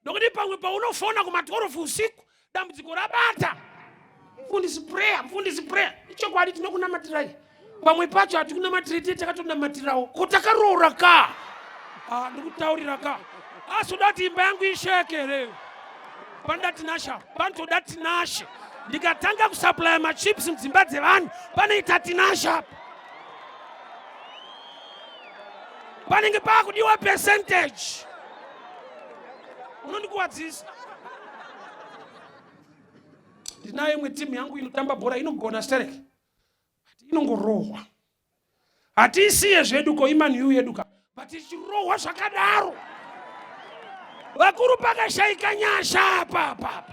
Nokuti pamwe paunofona kuma 12 usiku dambudziko rabata. Mfundisi prayer, mfundisi prayer. Ichokwadi tinokunamatirai. Pamwe pacho hatikunamatirai tete takatonamatirawo. Ko takaroora ka? Ah, ndikutaurira ka. Asi uda kuti imba yangu isheke here? Panoda Tinashe, panotoda Tinashe. Ndikatanga kusupply machips mudzimba dzevanhu, panoita Tinashe apa. Panenge pakudiwa percentage. Unondikuwadzisa. Ndinayo imwe timu yangu inotamba bhora inogona sterek. Inongorohwa. Hatiisiye zvedu ko iMan U yedu ka. But ichirohwa zvakadaro. Vakuru pakashaika nyasha apa apa.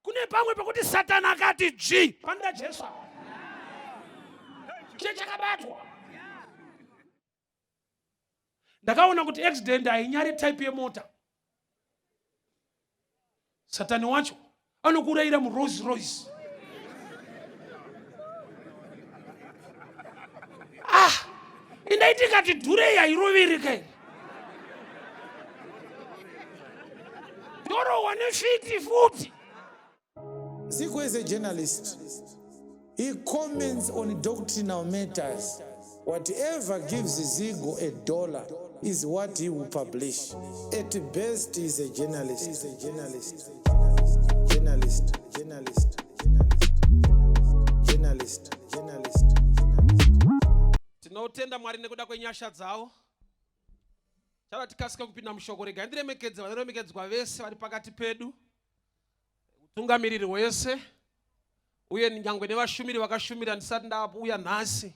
Kune pamwe pekuti Satani akati dzvi panoda Jesu. Che chakabatwa. Ndakaona kuti accident hainyari type yemota. Satani wacho anokuurayira muRolls Royce. Ah, indaiti ikati dhurei hairovereka iri. Yorohwa nefiti futi. Zigo is a journalist. He comments on doctrinal matters. Whatever gives Zigo a dollar is what he will publish. At best, he is a journalist. He's a journalist. Journalist. Journalist. Journalist. Journalist. Tinotenda Mwari nekuda kwenyasha dzavo. Chava tikasika kupinda mushoko regai ndiremekedze vanoremekedzwa vese vari pakati pedu. Utungamiriri hwese uye nyangwe nevashumiri vakashumira ndisati ndauya nhasi.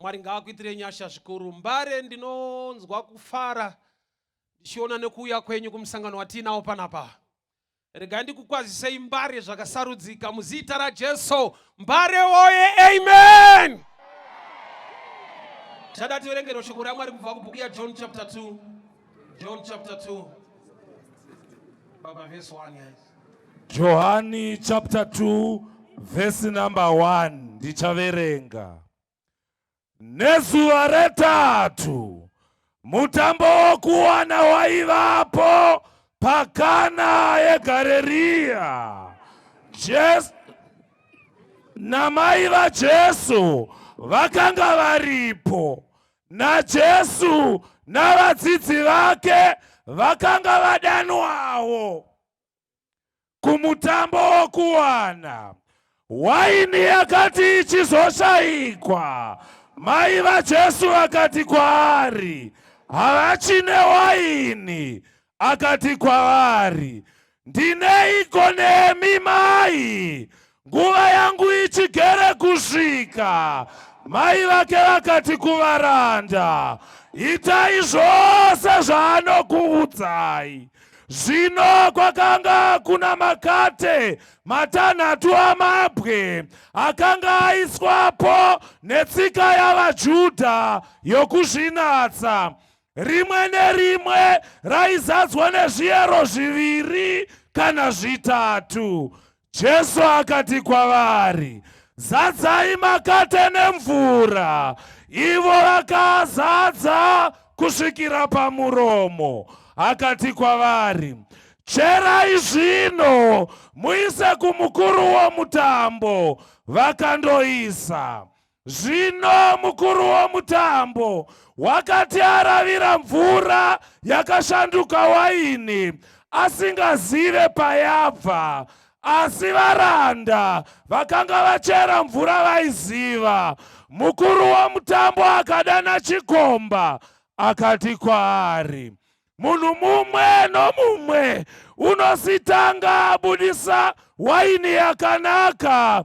Mwari ngaakuitire nyasha zvikuru. Mbare ndinonzwa kufara ndichiona nekuuya kwenyu kumusangano watiinawo panapa. Regai ndikukwazisei Mbare zvakasarudzika muzita raJesu. Mbare woye, amen. Chada tiverengero shoko raMwari kubva kubhuku yaJohn chapter 2. John chapter 2. Baba verse 1 yes. Johani chapter 2 verse number 1 ndichaverenga. Nezuva retatu mutambo wokuwana waivapo paKana yeGareria. Jesu namai vaJesu vakanga varipo, naJesu navadzidzi vake vakanga vadanwawo. Kumutambo wokuwana waini yakati ichizoshaikwa, mai vaJesu vakati kwaari, Havachine waini. Akati kwavari, Ndineiko nemi mai? Nguva yangu ichigere kusvika. Mai vake vakati kuvaranda, Itai zvose zvaanokuudzai. Zvino kwakanga kuna makate matanhatu amabwe akanga aiswapo netsika yavaJudha yokuzvinatsa. Rimwe nerimwe raizadzwa nezviyero zviviri kana zvitatu. Jesu akati kwavari, Zadzai makate nemvura. Ivo vakaazadza kusvikira pamuromo. Akati kwavari, Cherai zvino muise kumukuru womutambo. Vakandoisa. Zvino mukuru womutambo wakati aravira mvura yakashanduka waini, asingazive payabva, asi varanda vakanga vachera mvura vaiziva. Mukuru womutambo akadana chikomba akati kwaari, Munhu mumwe nomumwe unositanga abudisa waini yakanaka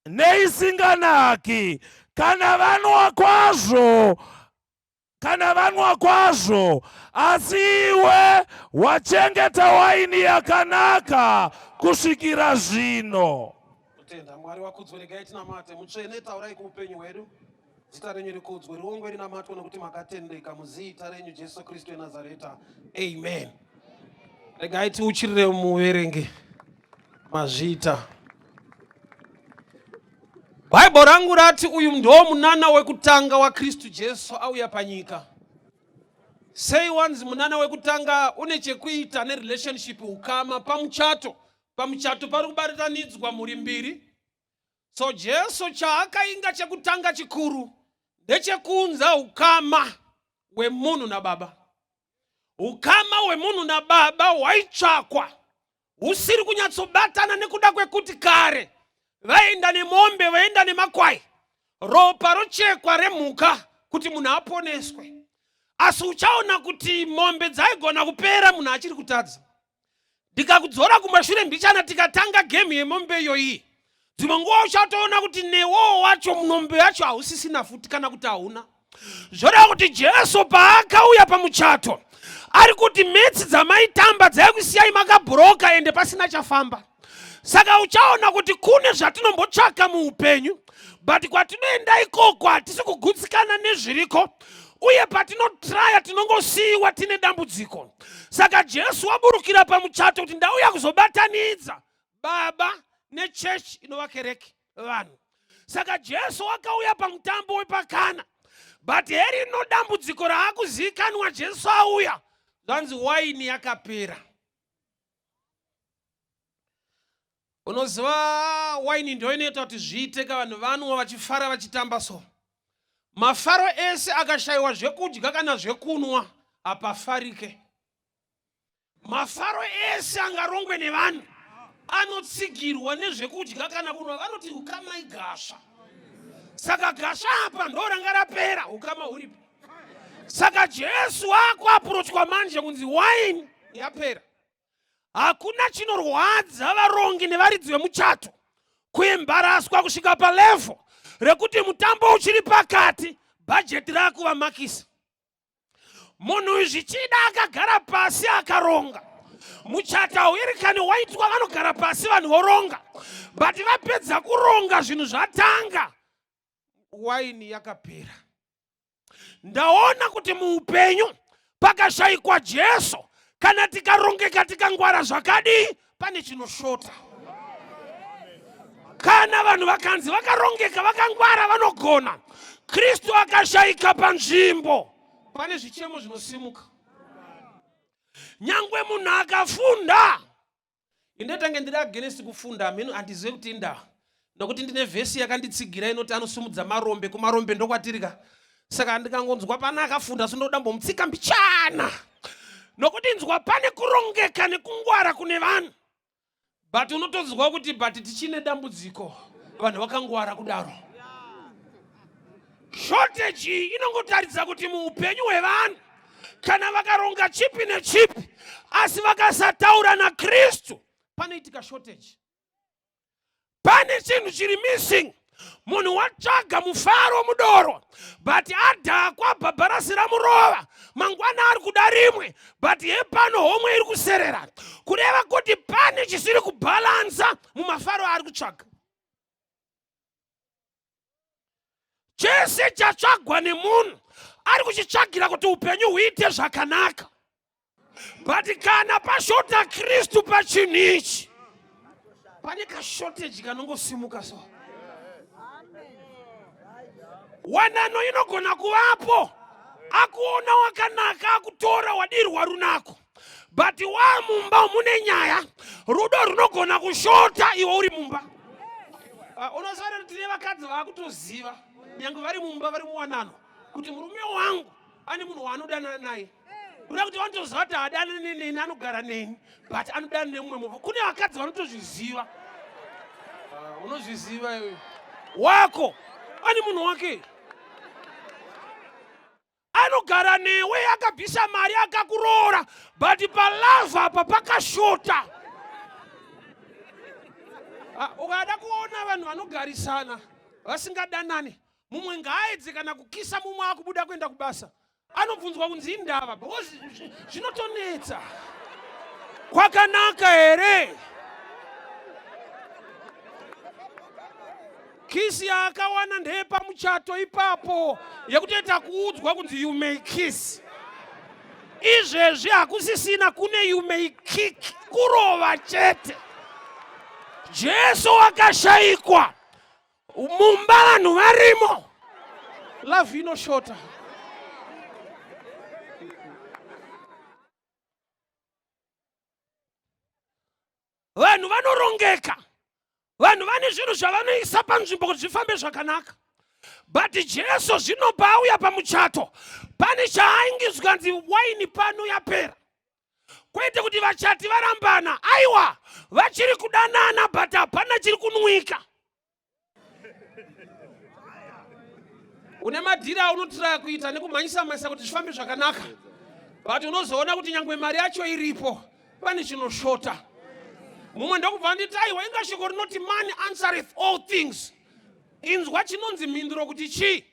neisinganaki kana vanwa kwazvo kana vanwa kwazvo asi iwe wachengeta waini yakanaka kusvikira zvino Tenda Mwari wakudzwe, regai tinamate. Mutsvene, taurai kuupenyu hwedu. Zita renyu rikudzwe, riongwe rinamatwe nokuti makatendeka muzita renyu Jesu Kristu weNazareta. Amen. Regai tiuchirire muverenge mazvita. Bhaibheri rangu rati uyu ndo munana wekutanga waKristu Jesu auya panyika. Sei wanzi munana wekutanga une chekuita nerelationship ukama pamuchato? Pamuchato pari kubatanidzwa mhuri mbiri. So Jesu chaakainga chekutanga chikuru ndechekuunza ukama hwemunhu nababa. Ukama hwemunhu nababa hwaitsvakwa husiri kunyatsobatana nekuda kwekuti kare vaienda nemombe, vaienda nemakwai, ropa rochekwa remhuka kuti munhu aponeswe. Asi uchaona kuti mombe dzaigona kupera munhu achiri kutadza. Ndikakudzora kumashure mbichana tikatanga gemu yemombe iyoyi, dzimwe nguva uchatoona kuti newowo wacho mombe yacho hausisina futi kana kuti hauna. Zvoreva kuti Jesu paakauya pamuchato ari kuti metsi dzamaitamba dzaikusiyai makabhuroka ende pasina chafamba. Saka uchaona kuti kune zvatinombotsvaka muupenyu, but kwatinoenda ikoko hatisi kugutsikana nezviriko, uye patinotraya tinongosiyiwa tine dambudziko. Saka Jesu waburukira pamuchato kuti ndauya kuzobatanidza baba nechechi inova kereke vanhu. Saka Jesu wakauya pamutambo wepaKana, but herino dambudziko raakuzivikanwa. Jesu auya, zvanzi waini yakapera. Unoziva waini ndo inoita kuti zviite ka vanhu vanwa vachifara vachitamba. So mafaro ese akashayiwa zvekudya kana zvekunwa hapafarike. Mafaro ese angarongwe nevanhu anotsigirwa nezvekudya kana kunwa, vanoti ukama igasva. Saka gasva apa ndo ranga rapera, ukama huripo. Saka Jesu akuapurochwa manje kunzi waini yapera. Hakuna chinorwadza varongi nevaridzi vemuchato kuembaraswa kusvika palevho rekuti mutambo uchiri pakati, bhajeti rakuvamakisa. Munhu uyu zvichida akagara pasi akaronga muchato hauerekani waitwa, vanogara pasi vanhu voronga, but vapedza kuronga zvinhu zvatanga, waini yakapera. Ndaona kuti muupenyu pakashayikwa Jesu, kana tikarongeka tikangwara zvakadii, pane chinoshota. Kana vanhu vakanzi vakarongeka vakangwara vanogona, Kristu akashayika panzvimbo, pane zvichemo zvinosimuka. Nyangwe munhu akafunda, indotange ndiri against kufunda, hameno handizive kuti indaa, nokuti ndine vhesi yakanditsigira inoti anosimudza marombe kumarombe ndokwatirika. Saka ndikangonzwa pana akafunda sinoda mbomutsika mbichana, nokuti nzwa pane kurongeka nekungwara kune vanhu, but unotonzwa kuti but tichine dambudziko, vanhu vakangwara kudaro. Shortage iyi inongotaridza kuti muupenyu hwevanhu kana vakaronga chipi nechipi asi vakasataura naKristu, panoitika shortage, pane chinhu chiri missing. Munhu watsvaga mufaro mudoro, but adhakwa, bhabharasi ramurova, mangwana ari kuda rimwe, but hepano homwe iri kuserera, kureva kuti pane chisiri kubhalansa mumafaro aari kutsvaga. Chese chatsvagwa nemunhu ari kuchitsvagira kuti upenyu huite zvakanaka, but kana pashota Kristu pachinhu ichi, pane kashortage kanongosimuka. So wanano inogona kuvapo, akuona wakanaka, akutora, wadirwa runako, but wamumba mune nyaya, rudo runogona kushota iwe uri mumba. Unoziva kuti tine vakadzi vaakutoziva nyange vari mumba, vari muwanano, kuti murume wangu ane munhu waanodanana naye, kuda kuti vanotoziva kuti haadanani neni, anogara neni, but anodana nemumwe munhu. Kune vakadzi vanotozviziva. Unozviziva iwe wako ane munhu wake anogara newe, akabvisa mari akakuroora, but palove apa pakashota. Ukada kuona vanhu vanogarisana vasingadanani, mumwe ngaaedze kana kukisa mumwe akubuda kuenda kubasa, anobvunzwa kunzi indava, because zvinotonetsa. Kwakanaka here? Kisi yaakawana ndeyepamuchato ipapo, yekutoita kuudzwa kunzi you may kiss. Izvezvi hakusisina, kune you may kick, kurova chete. Jesu akashayikwa mumba, vanhu varimo, love inoshota. Vanhu vanorongeka, vanhu vane zvinhu zvavanoisa panzvimbo kuti zvifambe zvakanaka. But Jesu zvino paauya pamuchato, pane chaainge zvikanzi waini pano yapera. Kwete kuti vachati varambana, aiwa, vachiri kudanana but hapana chiri kunwika. Une madhiri aunotiraya kuita nekumhanyisa mhanyisa kuti zvifambe zvakanaka, but unozoona kuti nyangwe mari yacho iripo, pane chinoshota. Mumwe ndokubva anditi, aiwa, inga shoko rinoti money answereth all things. Inzwa chinonzi mhinduro kuti chii?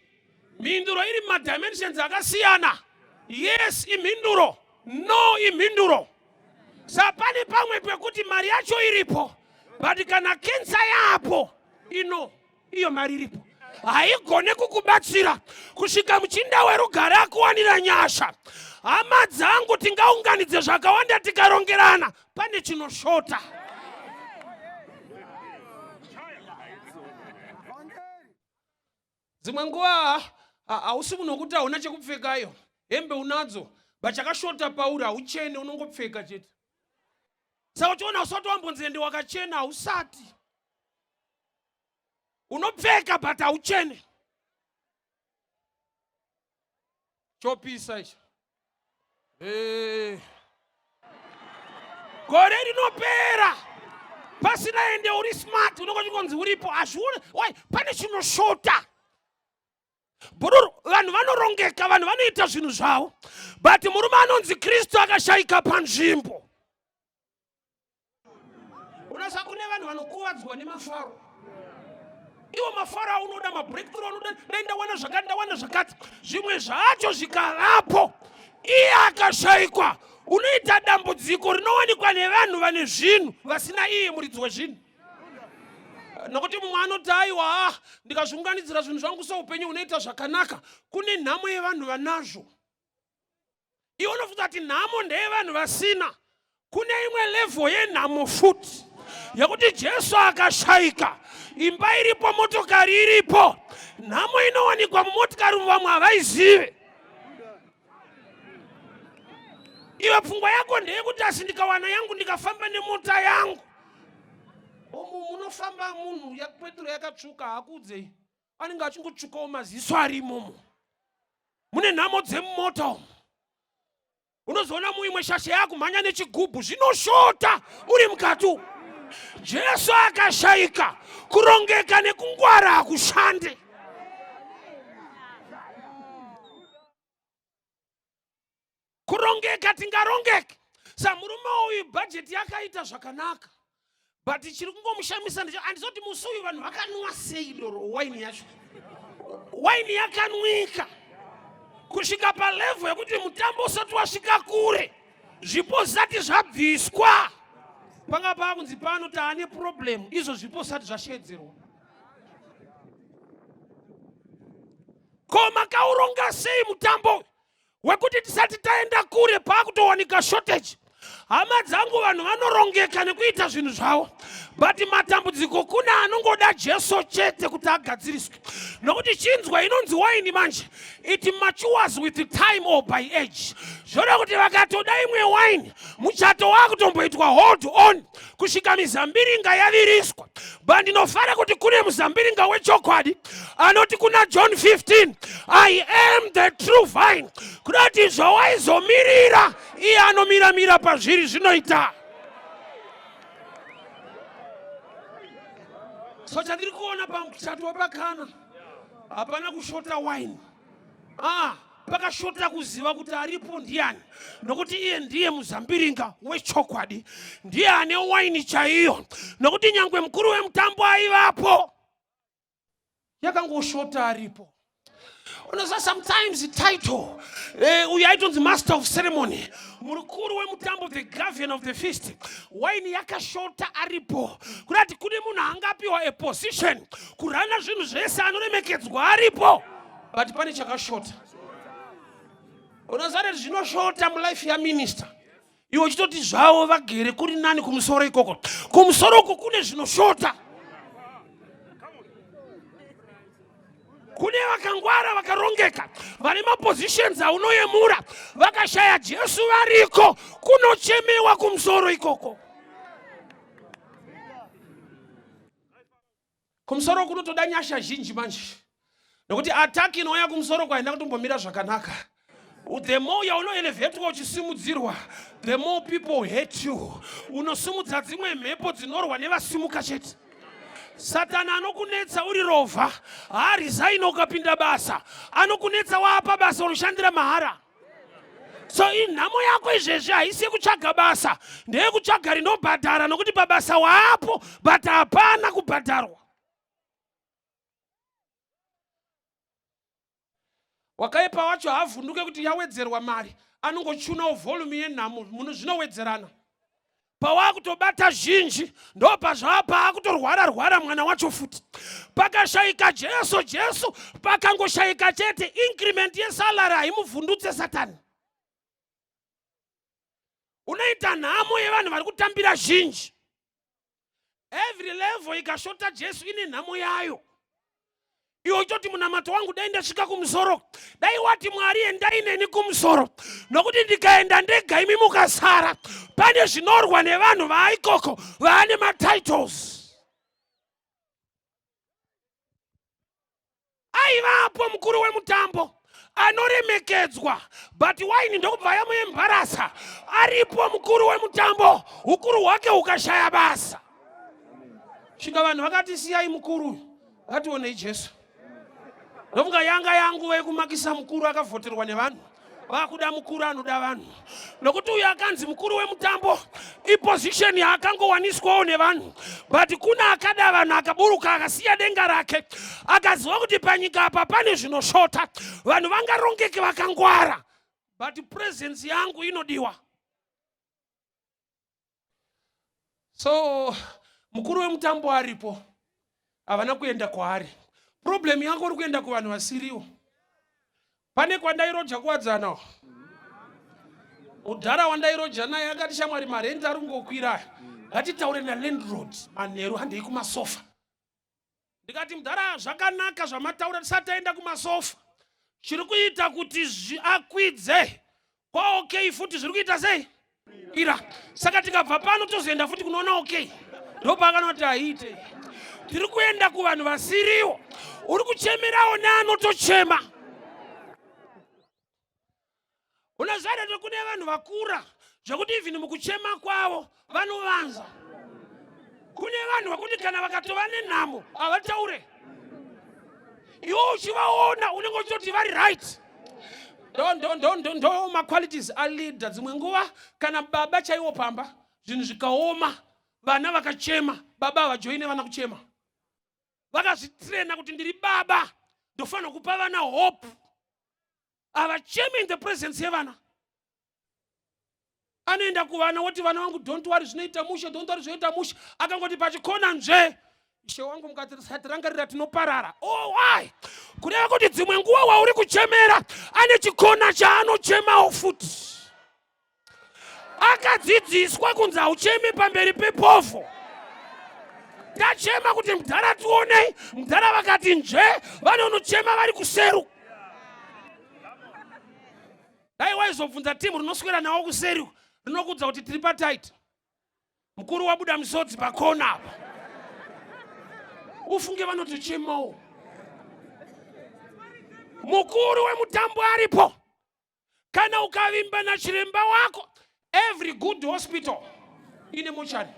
Mhinduro iri mumadimensions akasiyana. Yes imhinduro, no imhinduro. Sa pane pamwe pekuti mari yacho iripo, but kana kensa yapo ino iyo mari iripo haigone kukubatsira kusvika muchinda werugare akuwanira nyasha. Hama dzangu, tingaunganidze zvakawanda tikarongerana, pane chinoshota. Dzimwe nguva hausi munhu wekuti hauna chekupfekayo, hembe unadzo, but chakashota pauri hauchene, unongopfeka chete. Saka uchiona usati wambonzi ende wakachena, hausati unopfeka but hauchene. Chopisa icho. Eh. Gore rinopera pasina ende uri smart, unenge uchingonzi uripo, hazvione why pane chinoshota. Bhururu, vanhu vanorongeka, vanhu vanoita zvinhu zvavo, but murume anonzi Kristu akashaika panzvimbo. Unasa kune vanhu vanokuvadzwa nemafaro. Iwo mafaro aunoda, mabreakthrough aunoda, dai ndawana zvakati, ndawana zvakati, zvimwe zvacho zvikavapo, iye akashaikwa, unoita dambudziko rinowanikwa nevanhu vane zvinhu vasina iye muridzi wezvinhu. Nokuti mumwe anoti aiwa, ah, ndikazviunganidzira zvinhu zvangu soupenyu hunoita zvakanaka. Kune nhamo yevanhu vanazvo. Iwe unofunga kuti nhamo ndeyevanhu vasina. Kune imwe level yenhamo futi yekuti Jesu akashaika, imba iripo, motokari iripo, nhamo inowanikwa mumotikari umu vamwe havaizive. Iwe pfungwa yako ndeyekuti asi ndikawana yangu ndikafamba nemota yangu. Umu munofamba munhu petro yakatsvuka, hakuudzei, anenge achingotsvukawo maziso ari imomo. Mune nhamo dzemumota umu. Unozoona muimwe shasha yakumhanya nechigubhu, zvinoshota uri mukati umu. Jesu akashaika, kurongeka nekungwara hakushande. Kurongeka tingarongeke. Samurume uyu bhajeti yakaita zvakanaka, but chiri kungomushamisa ndicho handizoti musi uyu vanhu vakanwa sei doro, waini yacho, waini yakanwika kusvika palevho yekuti mutambo usati wasvika kure, zvipo zvisati zvabviswa, panga paakunzi pano taane problem, izvo zvipo zvisati zvashedzerwa. Ko makauronga sei mutambo wekuti tisati taenda kure paakutowanika shortage? Hama dzangu, vanhu vanorongeka nekuita zvinhu zvavo, but matambudziko kune anongoda Jesu chete kuti agadziriswe. Nokuti chinzwa inonzi waini manje, it matures with time or by age. Zvoda kuti vakatoda imwe waini, muchato wakutomboitwa hold on kusvika mizambiringa yaviriswa. But ndinofara kuti kune muzambiringa wechokwadi anoti kuna John 15, I am the true vine. Kuda kuti zvawaizomirira, iye anomiramira pazviri zvinoita. So chandiri kuona pamuchato wepakana, hapana kushota wine. Pakashota kuziva kuti aripo ndiani, nokuti iye ndiye muzambiringa wechokwadi, ndiye ane waini chaiyo. Nokuti nyangwe mukuru wemutambo aivapo, yakangoshota aripo. Unoziva, sometimes title, uyu aitonzi master of ceremony, mukuru wemutambo, the governor of the feast, waini yakashota aripo. Kurati kune munhu angapiwa a position kurana zvinhu zvese, anoremekedzwa aripo, but pane chakashota. Unoziva kuti zvinoshota mulife yaminister, iwe uchitoti zvavo vagere kuri nani kumusoro ikoko. Kumusoro uko kune zvinoshota, kune vakangwara vakarongeka vane mapositions aunoyemura, vakashaya Jesu variko, kunochemewa kumusoro ikoko. Kumusoro kunotoda nyasha zhinji manje, nokuti attack inouya kumusoro kwaenda kutombomira zvakanaka. The more yaunoelevetwa uchisimudzirwa, the more people hate you. Unosimudza dzimwe mhepo dzinorwa nevasimuka chete. Satani anokunetsa uri rovha, haarizaini ukapinda basa, anokunetsa waapa basa unoshandira mahara. So inhamo yako izvezvi haisi yekutsvaga basa, ndeyekutsvaga rinobhadhara, nokuti pabasa waapo but hapana kubhadharwa. Wakaipa wacho haavhunduke kuti yawedzerwa mari, anongochunawo volume yenhamo, muno zvinowedzerana. Pawakutobata zhinji ndopazvapa akutorwara rwara mwana wacho futi. Pakashaika Jesu, Jesu pakangoshaika chete increment yesalary haimuvhundutse Satani. Unoita nhamo yevanhu vari kutambira zhinji. Every level ikashota Jesu ine nhamo yayo. Iwe uchitoti munamato wangu dai ndasvika kumusoro, dai wati Mwari endai neni kumusoro, nokuti ndikaenda ndega imi mukasara, pane zvinorwa nevanhu vaaikoko vaane matitles. Aivapo mukuru wemutambo anoremekedzwa, but waini ndokubva yamuembarasa. Aripo mukuru wemutambo, ukuru hwake hukashaya basa. Svika vanhu vakati siyai mukuru, ngationei Jesu. Ndofunga yanga yanguva yekumakisa mukuru akavhoterwa nevanhu. Vakuda mukuru anoda vanhu, nokuti uyo akanzi mukuru wemutambo iposition yaakangowaniswawo nevanhu, but kuna akada vanhu akaburuka akasiya denga rake, akaziva kuti panyika apa pane zvinoshota, vanhu vangarongeke vakangwara, but presence yangu inodiwa. So mukuru wemutambo aripo, havana kuenda kwaari. Problem yako uri kuenda kuvanhu vasiriwo. Pane kwandairoja kuwadzana, mudhara wandairoja naye akati, shamwari, marenti ari kungokwira, ngatitaure nalandlord manheru, handei kumasofa. Ndikati, mudhara, zvakanaka zvamataura, tisati taenda kumasofa, chiri kuita kuti akwidze kwaOK futi zviri kuita sei ira, saka tikabva pano tozoenda futi kunoona OK. Ndopaakanoti haiite, tiri kuenda kuvanhu vasiriwo. Uri kuchemerawo neanotochema. Unoziva kuti kune vanhu vakura zvekuti even mukuchema kwavo vanovanza. Kune vanhu vekuti kana vakatova nenhamo havataure, iwe uchivaona unenge uchitoti vari right. Ndo maqualities aleader. Dzimwe nguva kana baba chaiwo pamba zvinhu zvikaoma, vana vakachema, baba havajoine vana kuchema. Vakazvitrena kuti ndiri baba, ndofanira kupa vana hope. Havachemi in the presence yevana. Anoenda kuvana woti, vana vangu, don't worry, zvinoita mushe, don't worry, zvinoita mushe. Akangoti pachikona nzve, ishe wangu, mukatirangarira tinoparara. Oh, why? Kureva kuti dzimwe nguva wauri kuchemera ane chikona chaanochemawo futi. Akadzidziswa kunzi hauchemi pamberi pepovho. Tachema kuti mudhara tionei, mudhara vakati nzve, vanonochema vari kuseru. Dai waizobvunza timu rinoswera nawo kuseri, rinokudza kuti tiri patight, mukuru wabuda misodzi pakona apa. Ufunge vanotochemawo mukuru wemutambo aripo. Kana ukavimba nachiremba wako, every good hospital ine mochari,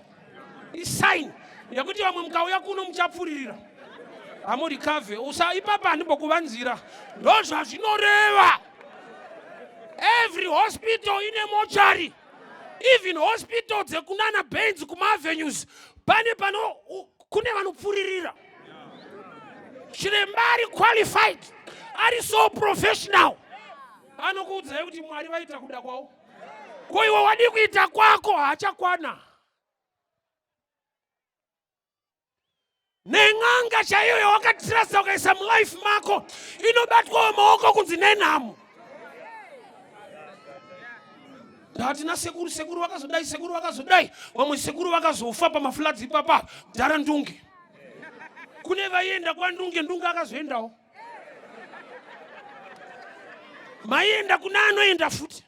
isign yekuti vamwe mukauya kuno muchapfuririra, hamurikavhe. Usa ipapa handimbokuvanzira, ndozvazvinoreva. Every hospital ine mochari, even hospital dzekunana Baines kumaavenues, pane pano kune vanopfuririra. Chiremba ari qualified, ari so professional, anokuudzai kuti Mwari vaita kuda kwavo, ko iwe wadi kuita kwako? Haachakwana. Nen'anga chaiyo yawakatirasa ukaisa mulife mako inobatwawo maoko kunzi nenhamo. Ndatina sekuru, sekuru vakazodai, sekuru vakazodai, vamwe sekuru vakazofa pamafloods ipapa. Dhara Ndunge, kune vaienda kwaNdunge, Ndunge akazoendawo. Maienda kuna anoenda futi.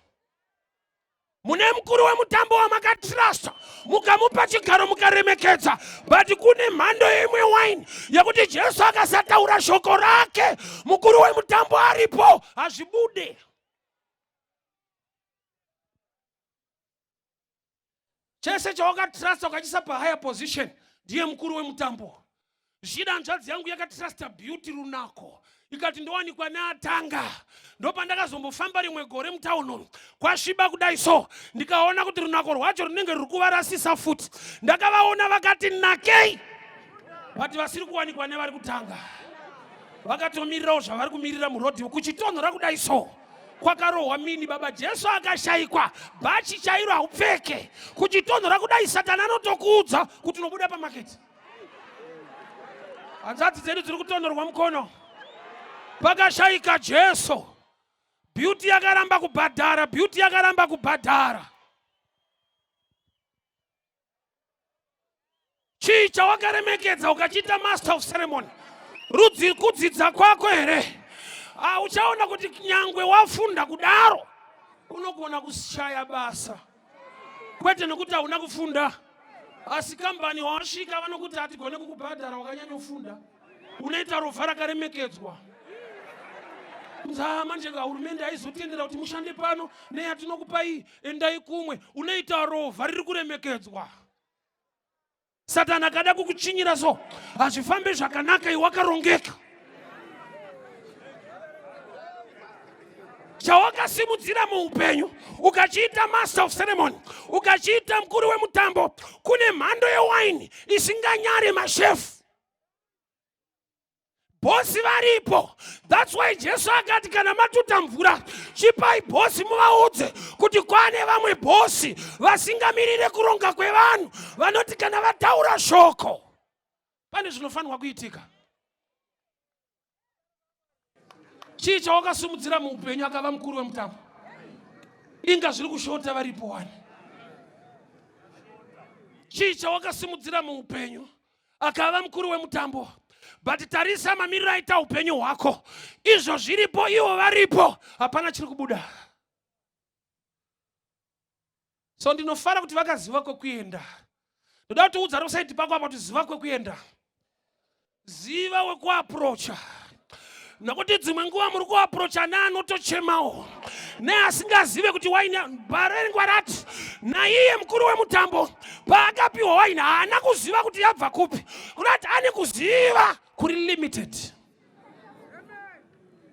Mune mukuru wemutambo wamakatrasta, Mukamupa chigaro mukaremekedza, but kune mhando yeimwe waini yekuti Jesu akasataura shoko rake, mukuru wemutambo aripo, hazvibude. Chese chawakatrusta ukachiisa pahigher position, ndiye mukuru wemutambo. Zvichida hanzvadzi yangu yakatrusta beauty, runako, ikati ndowanikwa neatanga. Ndopandakazombofamba rimwe gore mutauni umu, kwasviba kudai so, ndikaona kuti runako rwacho runenge ruri kuvarasisa futi. Ndakavaona vakati nakei, but vasiri kuwanikwa nevari kutanga, vakatomirirawo zvavari kumirira murodhi kuchitonhora kudai so, kwakarohwa mini baba. Jesu akashayikwa, bhachi chairo haupfeke, kuchitonhora kudai. Satani anotokuudza kuti unobuda pamaketi. Hanzvadzi dzedu dziri kutonhorwa mukono, pakashayika Jesu. Beauty yakaramba kubhadhara, beauty yakaramba kubhadhara. Chii chawakaremekedza ukachiita master of ceremony? Rudzi kudzidza kwako here? Ah, uchaona kuti nyangwe wafunda kudaro unogona kushaya basa, kwete nekuti hauna kufunda, asi kambani wawasvika vanokuti hatigone kukubhadhara, wakanyanyofunda. Unoita rovha rakaremekedzwa kunzi manje hurumende haizotendera kuti mushande pano neyatinokupai, endai kumwe. Unoita rovha riri kuremekedzwa. Satani akada kukuchinyira so, hazvifambi zvakanaka. Iwe wakarongeka, chawakasimudzira muupenyu ukachiita master of ceremony, ukachiita mukuru wemutambo. Kune mhando yewaini isinganyare mashefu, bhosi varipo. That's why Jesu akati kana matuta mvura, chipai bhosi, muvaudze kuti kwane vamwe bhosi vasingamirire kuronga kwevanhu, vanoti kana vataura shoko pane zvinofanirwa kuitika. Chii chawakasimudzira muupenyu akava mukuru wemutambo? Inga zviri kushota, varipo wani. Chii chawakasimudzira muupenyu akava mukuru wemutambo? But tarisa mamiriro aita upenyu hwako, izvo zviripo, ivo varipo, hapana chiri kubuda. So ndinofara kuti vakaziva kwekuenda. Ndoda kuti udza rosaidi pako apa kuti ziva kwekuenda, ziva wekuaprocha, nokuti dzimwe nguva muri kuaprocha neanotochemawo, neasingazive kuti waini. Bhareringwa rati naiye mukuru wemutambo paakapiwa waini haana kuziva kuti yabva kupi. Kunati ane kuziva kuri limited.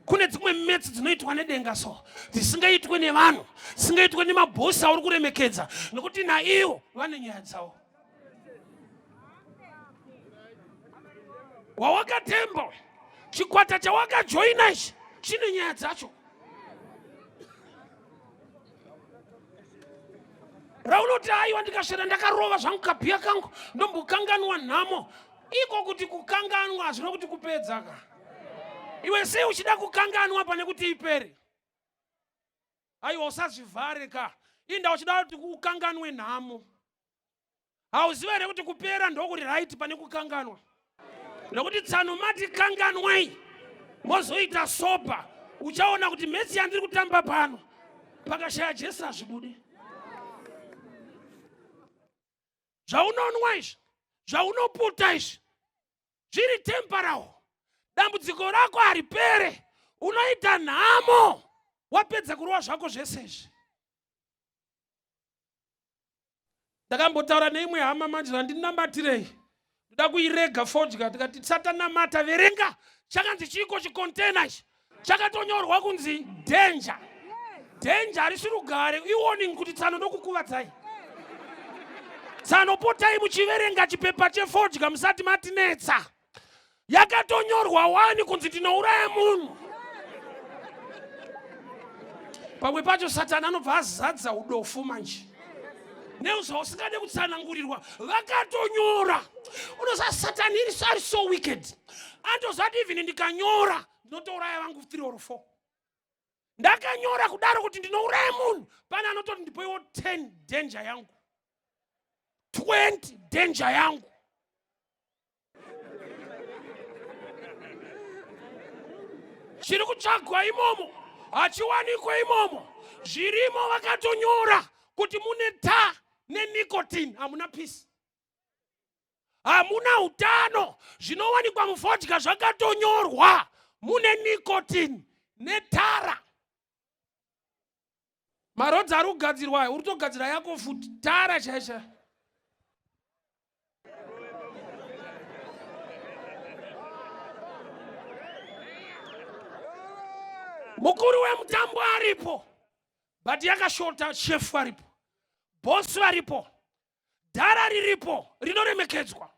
Kune dzimwe metsi dzinoitwa nedenga so, dzisingaitwe nevanhu, dzisingaitwe nemabhosi auri kuremekedza, nokuti naivo vane nyaya dzavo. Wawakatemba, chikwata chawakajoina ichi chine nyaya dzacho. Raunoti aiwa, ndikasvera ndakarova zvangu kabhiya kangu, ndombokanganwa nhamo. Iko kuti kukanganwa hazvino kuti kupedza ka. Iwe sei uchida kukanganwa pane kuti ipere? Aiwa, usazvivhare ka. Inda uchida kuti ukanganwe nhamo? Hauziva here kuti kupera ndokuri right pane kukanganwa? Nokuti tsano mati kanganwai, mozoita soba. Uchaona kuti metsi yandiri kutamba pano, pakashaya Jesu hazvibude. Zvaunonwa izvi, zvaunoputa izvi zviri temporal. Dambudziko rako haripere, unoita nhamo wapedza kurova zvako zvese izvi. Ndakambotaura neimwe hama manje, zvandinamatirei, ndoda kuirega fodya. Tikati tisatanamata, verenga chakanzi chiiko chikontena ichi. Chakatonyorwa kunzi danger, danger. Harisi rugare, iwarning kuti tsano ndokukuvadzai. Tsano, potai muchiverenga chipepa chefodya musati matinetsa. Yakatonyorwa wani kunzi tinouraya munhu. Pamwe pacho Satani anobva azadza udofu manje neuzvausingade kutsanangurirwa. Vakatonyora. Unoza Satani iri ari so wicked, andozati even ndikanyora ndinotouraya vangu 3 or 4. Ndakanyora kudaro kuti ndinouraya munhu, pane anototi ndipoiwo 10 danger yangu, 20 danger yangu. Chiri kutsvagwa imomo hachiwanikwe imomo. Zvirimo vakatonyora kuti mune ta. nenicotine hamuna peace. Hamuna utano. Zvinowanikwa mufodya zvakatonyorwa mune nicotine netara. Marodzi ari kugadzirwa aya, uri kutogadzira yako futi tara chaicha. Mukuru wemutambo aripo, but yakashota. Shefu aripo, bosi varipo, dhara riripo rinoremekedzwa.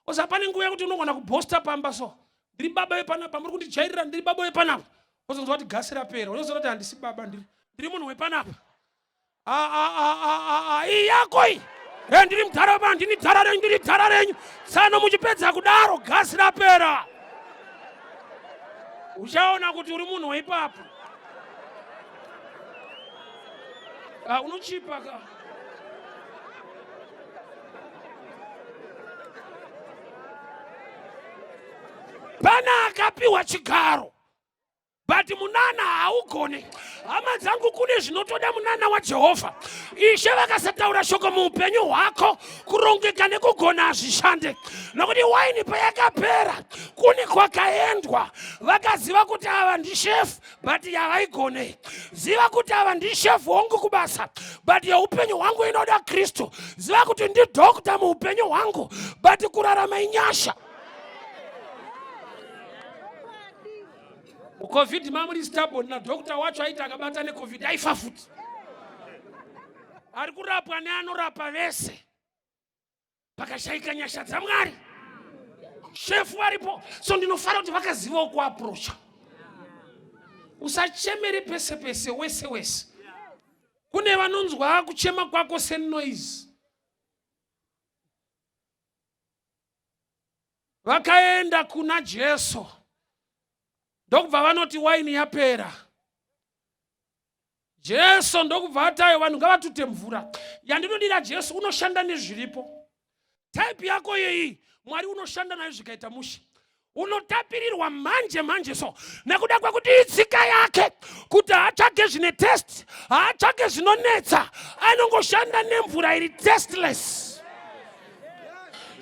Oza pane nguva yekuti unogona kubhosta pamba, so ndiri baba vepanapa, muri kundijairira, ndiri baba vepanapa. Ozonzwa kuti gasi rapera, unozoona kuti handisi baba, ndiri munhu wepanapa. Iyi yako iyi. Ndiri mudhara wepanapa, ndini dhara renyu, ndiri dhara renyu. Tsano muchipedza kudaro, gasi rapera, uchaona kuti uri munhu weipapo. Unochipa ka. Pana akapiwa chigaro, but munana haugone. Hama dzangu, kune zvinotoda munana waJehovha. Ishe vakasataura shoko muupenyu hwako, kurongeka nekugona hazvishande, nokuti waini payakapera, kune kwakaendwa. Vakaziva kuti ava ndishefu, but yavaigone. Ziva kuti ava ndishefu wangu kubasa, but yeupenyu hwangu inoda Kristu. Ziva kuti ndidhokta muupenyu hwangu, but kurarama inyasha. MuCovid mamuri stubborn nadhokta wacho, aiti akabata neCovid aifa futi. Ari kurapwa neanorapa vese, pakashayika nyasha dzaMwari. Shefu varipo, so ndinofara kuti vakazivawo kuaprocha. Usachemere pese pese, wese wese. Kune vanonzwa kuchema kwako senoise. Vakaenda kuna Jesu, ndokubva vanoti waini yapera. Jesu ndokubva atayo, vanhu ngavatute mvura. Yandinodira Jesu, unoshanda nezviripo. Type yako yeyi, Mwari unoshanda nayo zvikaita mushe, unotapirirwa manje manje. So nekuda kwekuti itsika yake kuti haatsvage zvine taste, haatsvage zvinonetsa, anongoshanda nemvura iri tasteless.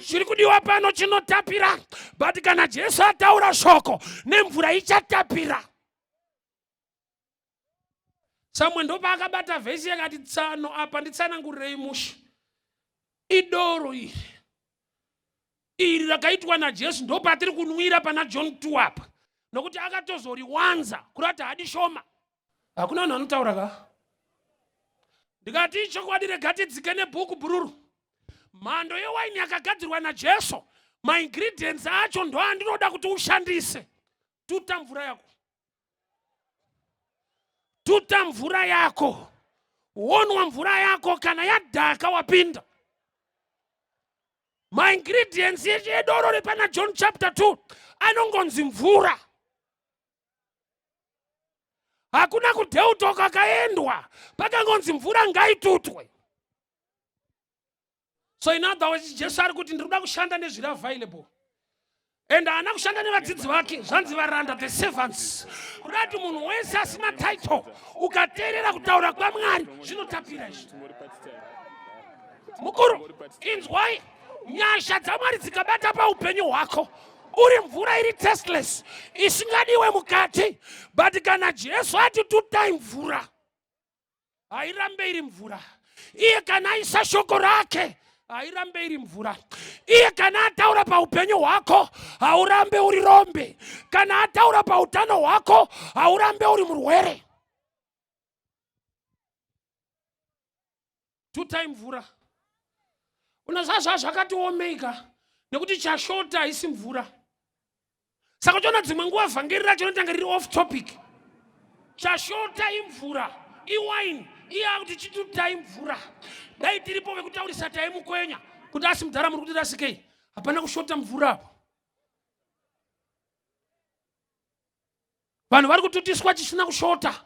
Chiri kudiwa pano chinotapira, but kana Jesu ataura shoko, nemvura ichatapira. Samwe ndopaakabata vhesi yakati, tsano apa nditsanangurirei mushe, idoro iri iri rakaitwa naJesu, ndopatiri kunwira pana John 2 apa, nokuti akatozoriwanza kurati hadi shoma. Hakuna vanhu vanotaura ka. Ndikati ichokwadi, rega tidzike nebhuku bhururu. Mhando yewaini yakagadzirwa naJesu, maingredients acho ndo andinoda kuti ushandise. Tuta mvura yako, tuta mvura yako, wonwa mvura yako. Kana yadhaka, wapinda. Maingredients edoro repana John chapter 2 anongonzi mvura. Hakuna kudheutwa kwakaendwa, pakangonzi mvura ngaitutwe. So in other words, Jesu ari kuti ndiri kuda kushanda nezviri available, and haana kushanda nevadzidzi vake, zvanzi varanda, the servants. Kuda kuti munhu wese asina title, ukateerera kutaura kwaMwari, zvinotapira izvi. Mukuru, inzwai, nyasha dzaMwari dzikabata paupenyu hwako, uri mvura iri tasteless isingadiwe mukati, but kana Jesu ati tutai mvura, hairambe iri mvura. Iye kana aisa shoko rake, hairambe iri mvura. Iye kana ataura paupenyu hwako, haurambe uri rombe. Kana ataura pautano hwako, haurambe uri murwere. Tutai mvura. Unozva zvakatiomeka nekuti chashota haisi mvura. Saka uchiona dzimwe nguva vhangeri racho rinotanga riri off topic. Chashota imvura, iwine. Iye akuti chitutai mvura. Dai tiripo vekutaurisa, taimukwenya kuti asi mudhara, muri kuti rasikei? Hapana kushota mvura apo. Vanhu vari kututiswa chisina kushota,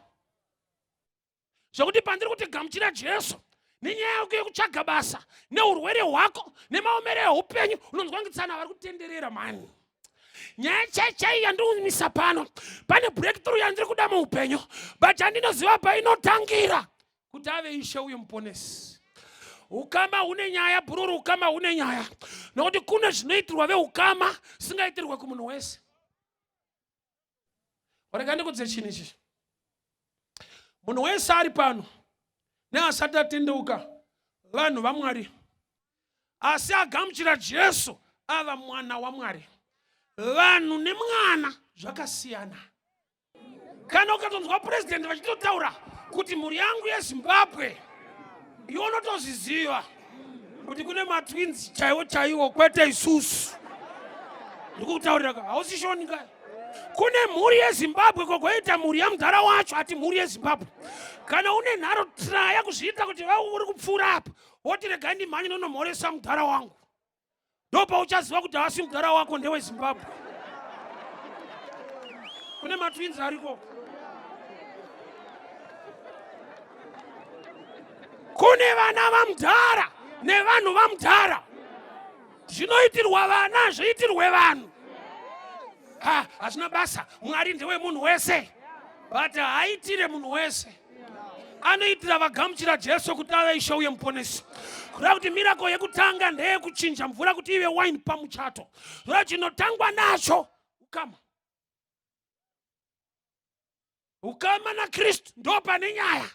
zvekuti pandiri kuti gamuchira Jesu nenyaya yako yekutsvaga basa, neurwere hwako, nemaomero eupenyu, unonzwa ngitsana vari kutenderera mani. Nyaya chaichai yandiumisa pano, pane breakthrough yandiri kuda muupenyu, but handinoziva painotangira, kuti ave Ishe uye Muponesi. Ukama hune nyaya bhururu, ukama hune nyaya, nokuti kune zvinoitirwa veukama zvisingaitirwe kumunhu wese. Rega ndikudze chinhu ichi, munhu wese ari pano neasati atendeuka vanhu vaMwari, asi agamuchira Jesu ava mwana waMwari. Vanhu nemwana zvakasiyana. Kana ukatonzwa purezidendi vachitotaura kuti mhuri yangu yeZimbabwe, iwe unotozviziva kuti kune matwins chaiwo chaiwo, kwete isusu. Ndikukutaurira ka, hausi shoni ka. Kune mhuri yeZimbabwe, kogoita mhuri yamudhara wacho ati mhuri yeZimbabwe. Kana une nharo, traya kuzviita kuti uri kupfuura apa, woti regai ndimhanye nonomhoresa mudhara wangu. Ndopauchaziva kuti haasi mudhara wako, ndeweZimbabwe. Kune matwins ariko. Kune vana vamudhara nevanhu vamudhara. Zvinoitirwa vana zvoitirwe vanhu. Ha, hazvina basa. Mwari ndewemunhu wese, but haaitire munhu wese. Anoitira vagamuchira Jesu kuti ave Ishe uye Muponesi. Kureva kuti mirako yekutanga ndeyekuchinja mvura kuti ive wine pamuchato. Zvoreva chinotangwa nacho ukama, ukama naKristu ndo pane nyaya.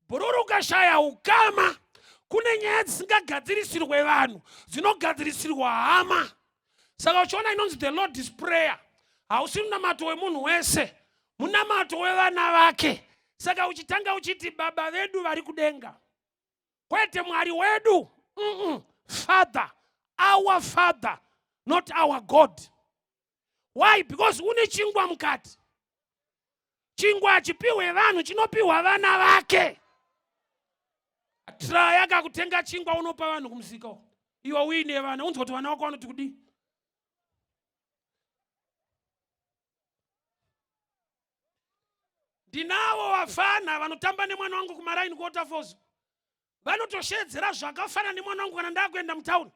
Bhururu, ukashaya ukama, kune nyaya dzisingagadzirisirwe vanhu, dzinogadzirisirwa hama. Saka uchiona inonzi the Lord's Prayer hausi munamato wemunhu wese, munamato wevana vake. Saka uchitanga uchiti Baba vedu vari kudenga, kwete Mwari wedu. Father, our Father, not our God. Why? Because une chingwa mukati. Chingwa hachipiwe vanhu, chinopiwa vana vake. Traya kakutenga chingwa unopa vanhu kumusika uko, iwe uine vana, unzwa kuti vana vako vanoti kudii. Ndinavo vafana vanotamba nemwana wangu kumaraini kuWaterfalls, vanotoshedzera zvakafanana nemwana wangu. Kana ndakuenda mutauni,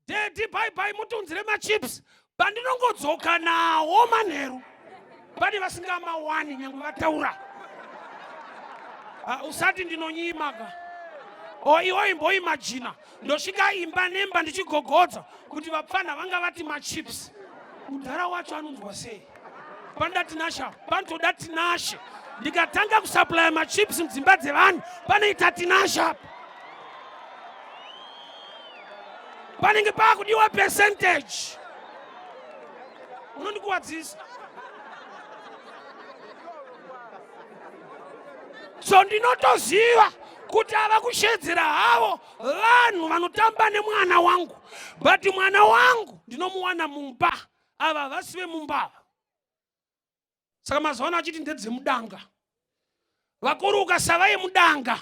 "Daddy, bye bye, mutunzire machips." Pandinongodzoka nawo manheru, pane vasingamawani nyange vataura. Usati ndinonyima ka. O iwo imboimajina ndosvika imba nemba ndichigogodza kuti vapfana vanga vati machips. Mudhara wacho anonzwa sei? Panoda Tinashe, panotoda Tinashe. Ndikatanga kusuplya machips mudzimba dzevanhu, panoita Tinashe apa, panenge paakudiwa percentage. Unondikuwadzisa. So ndinotoziva kuti ava kushedzera havo vanhu vanotamba nemwana wangu, but mwana wangu ndinomuwana mumba, ava havasi vemumba ava. Saka mazuva ano achiti ndedzemudanga, vakuru, ukasava yemudanga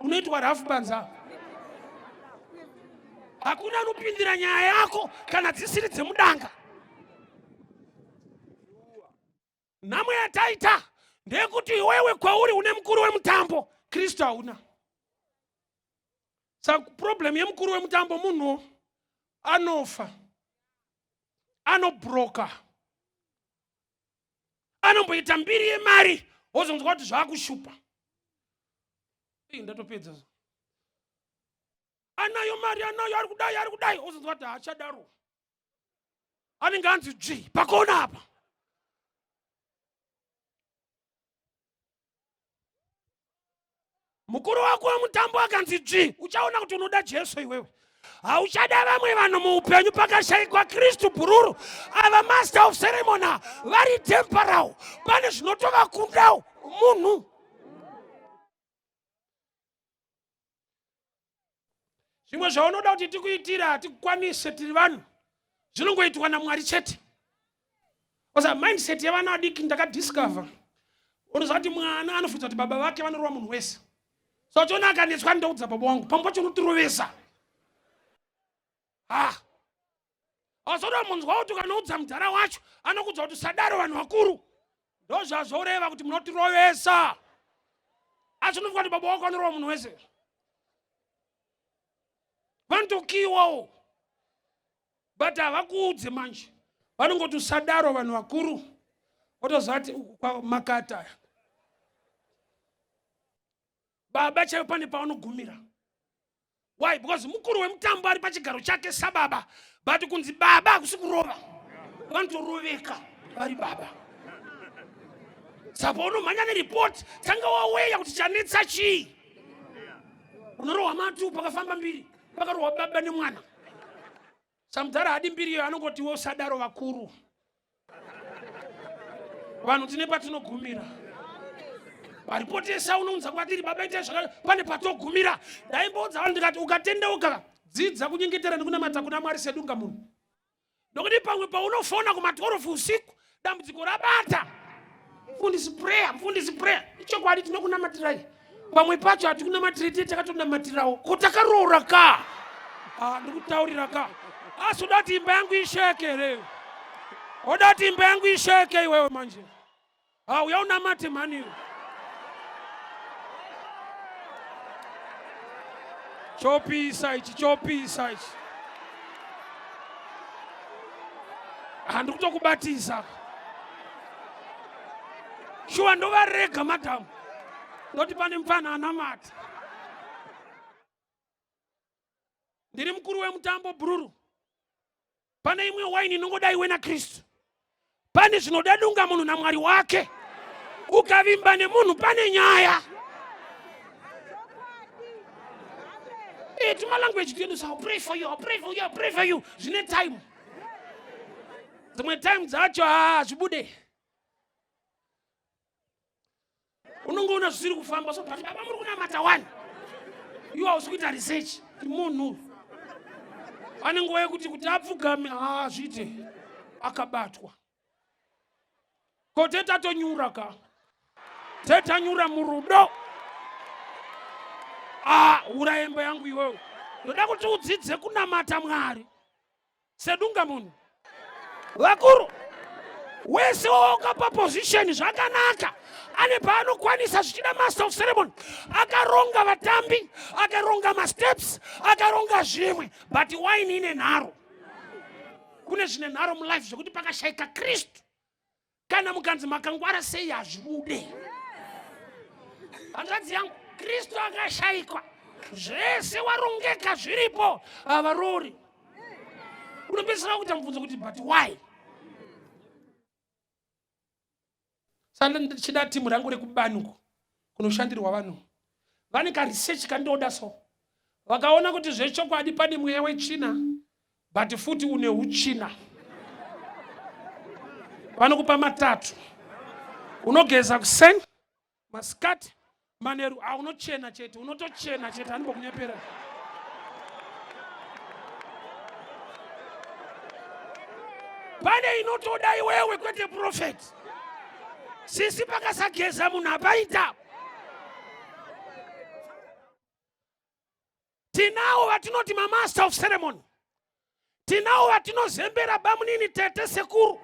unoitwa rafu banza. Hakuna anopindira nyaya yako kana dzisiri dzemudanga. Nhamo yataita ndeyekuti iwewe kwauri une mukuru wemutambo, Kristu hauna. Saka problem yemukuru wemutambo, munhu anofa, anobroka, anomboita mbiri yemari, wozonzwa kuti zvaakushupa. Ii, ndatopedza. Anayo mari, anayo, ari kudai, ari kudai, wozonzwa kuti haachadaro, anenge anzi dzvi pakona apa. Mukuru wako wemutambo akanzi dzvi, uchaona kuti unoda Jesu iwewe, hauchada vamwe vanhu muupenyu. Pakashayikwa Kristu, bhururu, ava master of ceremony vari temporal, pane zvinotovakundawo munhu. Zvimwe zvaunoda kuti tikuitira hatikukwanise, tiri vanhu, zvinongoitwa naMwari chete. Osa mindset yevana vadiki ndakadiscover, unoziva kuti mwana anofunza kuti baba vake vanorova munhu wese. So achiona akanetswa, "Ndoudza baba wangu." Pamwe pacho unotirovesa. Ha, azoda munzwa kuti ukanoudza mudhara wacho, anokuudza kuti usadaro vanhu vakuru. Ndozvazvoreva kuti munotirovesa, asi unofunga kuti baba wako anorova munhu wese. Vanotokiwawo, but havakuudze manje, vanongoti usadaro vanhu vakuru. Wotoziva kuti uku kwamakata baba chaivo pane pavanogumira. Why? Because mukuru wemutambo ari pachigaro chake sababa, but kunzi baba hakusi kurova, vanotoroveka vari baba. Saka unomhanya neripoti, tanga waweya kuti chanetsa chii. Unorohwa matu pakafamba mbiri, pakarohwa baba nemwana. Samudhara hadi mbiri iyo, anongoti iwe usadaro vakuru. Vanhu tine patinogumira. Paripoti yese unounza kwatiri baba itai zvaka pane patogumira. Ndaimboudza vanhu ndikati ukatendeuka dzidza kunyengetera nekunamata kuna Mwari sedunga munhu. Nokuti pamwe paunofona kuma 12 usiku dambudziko rabata. Mfundisi prayer, mfundisi prayer. Ichokwadi tinokunamatirai. Pamwe pacho hatikunamatirai tiye takatonamatirawo. Ko takaroora ka? Ah, ndikutaurira ka. Asi uda kuti imba yangu isheke here? Uda kuti imba yangu isheke iwewe manje? Ah, uya unamate mhani iwe. Chopisa ichi, chopisa ichi. Handi kutokubatisa. Shuwa ndovarega madam. Ndoti pane mupfana anamata. Ndiri mukuru wemutambo bhururu. Pane imwe waini inongoda iwe naKristu. Pane zvinoda dunga munhu naMwari wake. Ukavimba nemunhu pane nyaya. Eh, tuma language twedu so I'll pray for you, I'll pray for you, I'll pray for you. Zvine time. Dzimwe time dzacho hazvibude. Unongoona zvisiri kufamba so but baba muri kunamata wani. Iwe hausi kuita research. Munhu ane nguva yekuti kuti apfugame haazviite akabatwa. Ko tetatonyura ka. Tetanyura murudo. Ah, ura hembe yangu iwewe. Ndoda kuti udzidze kunamata Mwari. Sedunga munhu. Vakuru wese wawakapa position zvakanaka ane paanokwanisa zvichida master of ceremony akaronga vatambi akaronga masteps akaronga zvimwe but wine ine nharo. Kune zvine nharo mulife zvekuti pakashaika Kristu kana mukanzi makangwara sei hazvibude. Hanzvadzi yangu, Kristu akashaikwa zvese warongeka zviripo havarori. Unopedzisira kuita mubvunzo kuti but why? Saka ndichida timu rangu rekubani uko kunoshandirwa vanhu vane karesearch kandoda so vakaona kuti zvechokwadi pane mweya wetsvina but futi une utsvina. Vanokupa matatu, unogeza kuseni, masikati, manheru, aunochena chete, unotochena chete, handimbokunyepera. Pane inotoda iwewe kwete prophet. Sisi pakasageza munhu apaita. Tinawo vatinoti mamaster of ceremony, tinawo vatinozembera bamunini, tete, sekuru.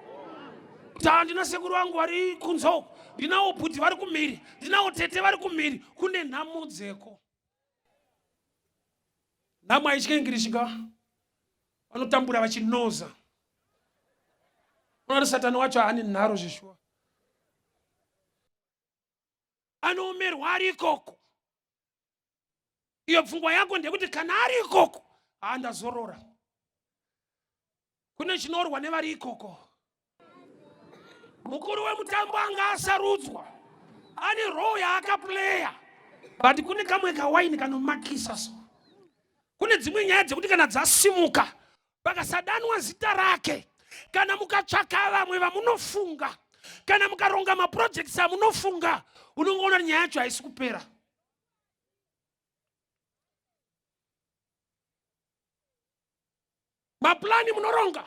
Kuti handina sekuru vangu vari kunze uko, ndinawo bhudhi vari kumhiri, ndinawo tete vari kumhiri. Kune nhamo dzeko. Nhamo haitye English ka, vanotambura vachinoza. Unoona satani wacho haane nharo zveshuwa, anoomerwa ari ikoko. Iyo pfungwa yako ndeyekuti kana ari ikoko handazorora. Kune chinorwa nevari ikoko. Mukuru wemutambo anga asarudzwa ane role yaakapleya, but kune kamwe kawaini kanomakisa so. Kune dzimwe nyaya dzekuti kana dzasimuka pakasadanwa zita rake, kana mukatsvaka vamwe vamunofunga, kana mukaronga maprojects amunofunga, unongoona nyaya yacho haisi kupera. Maplani munoronga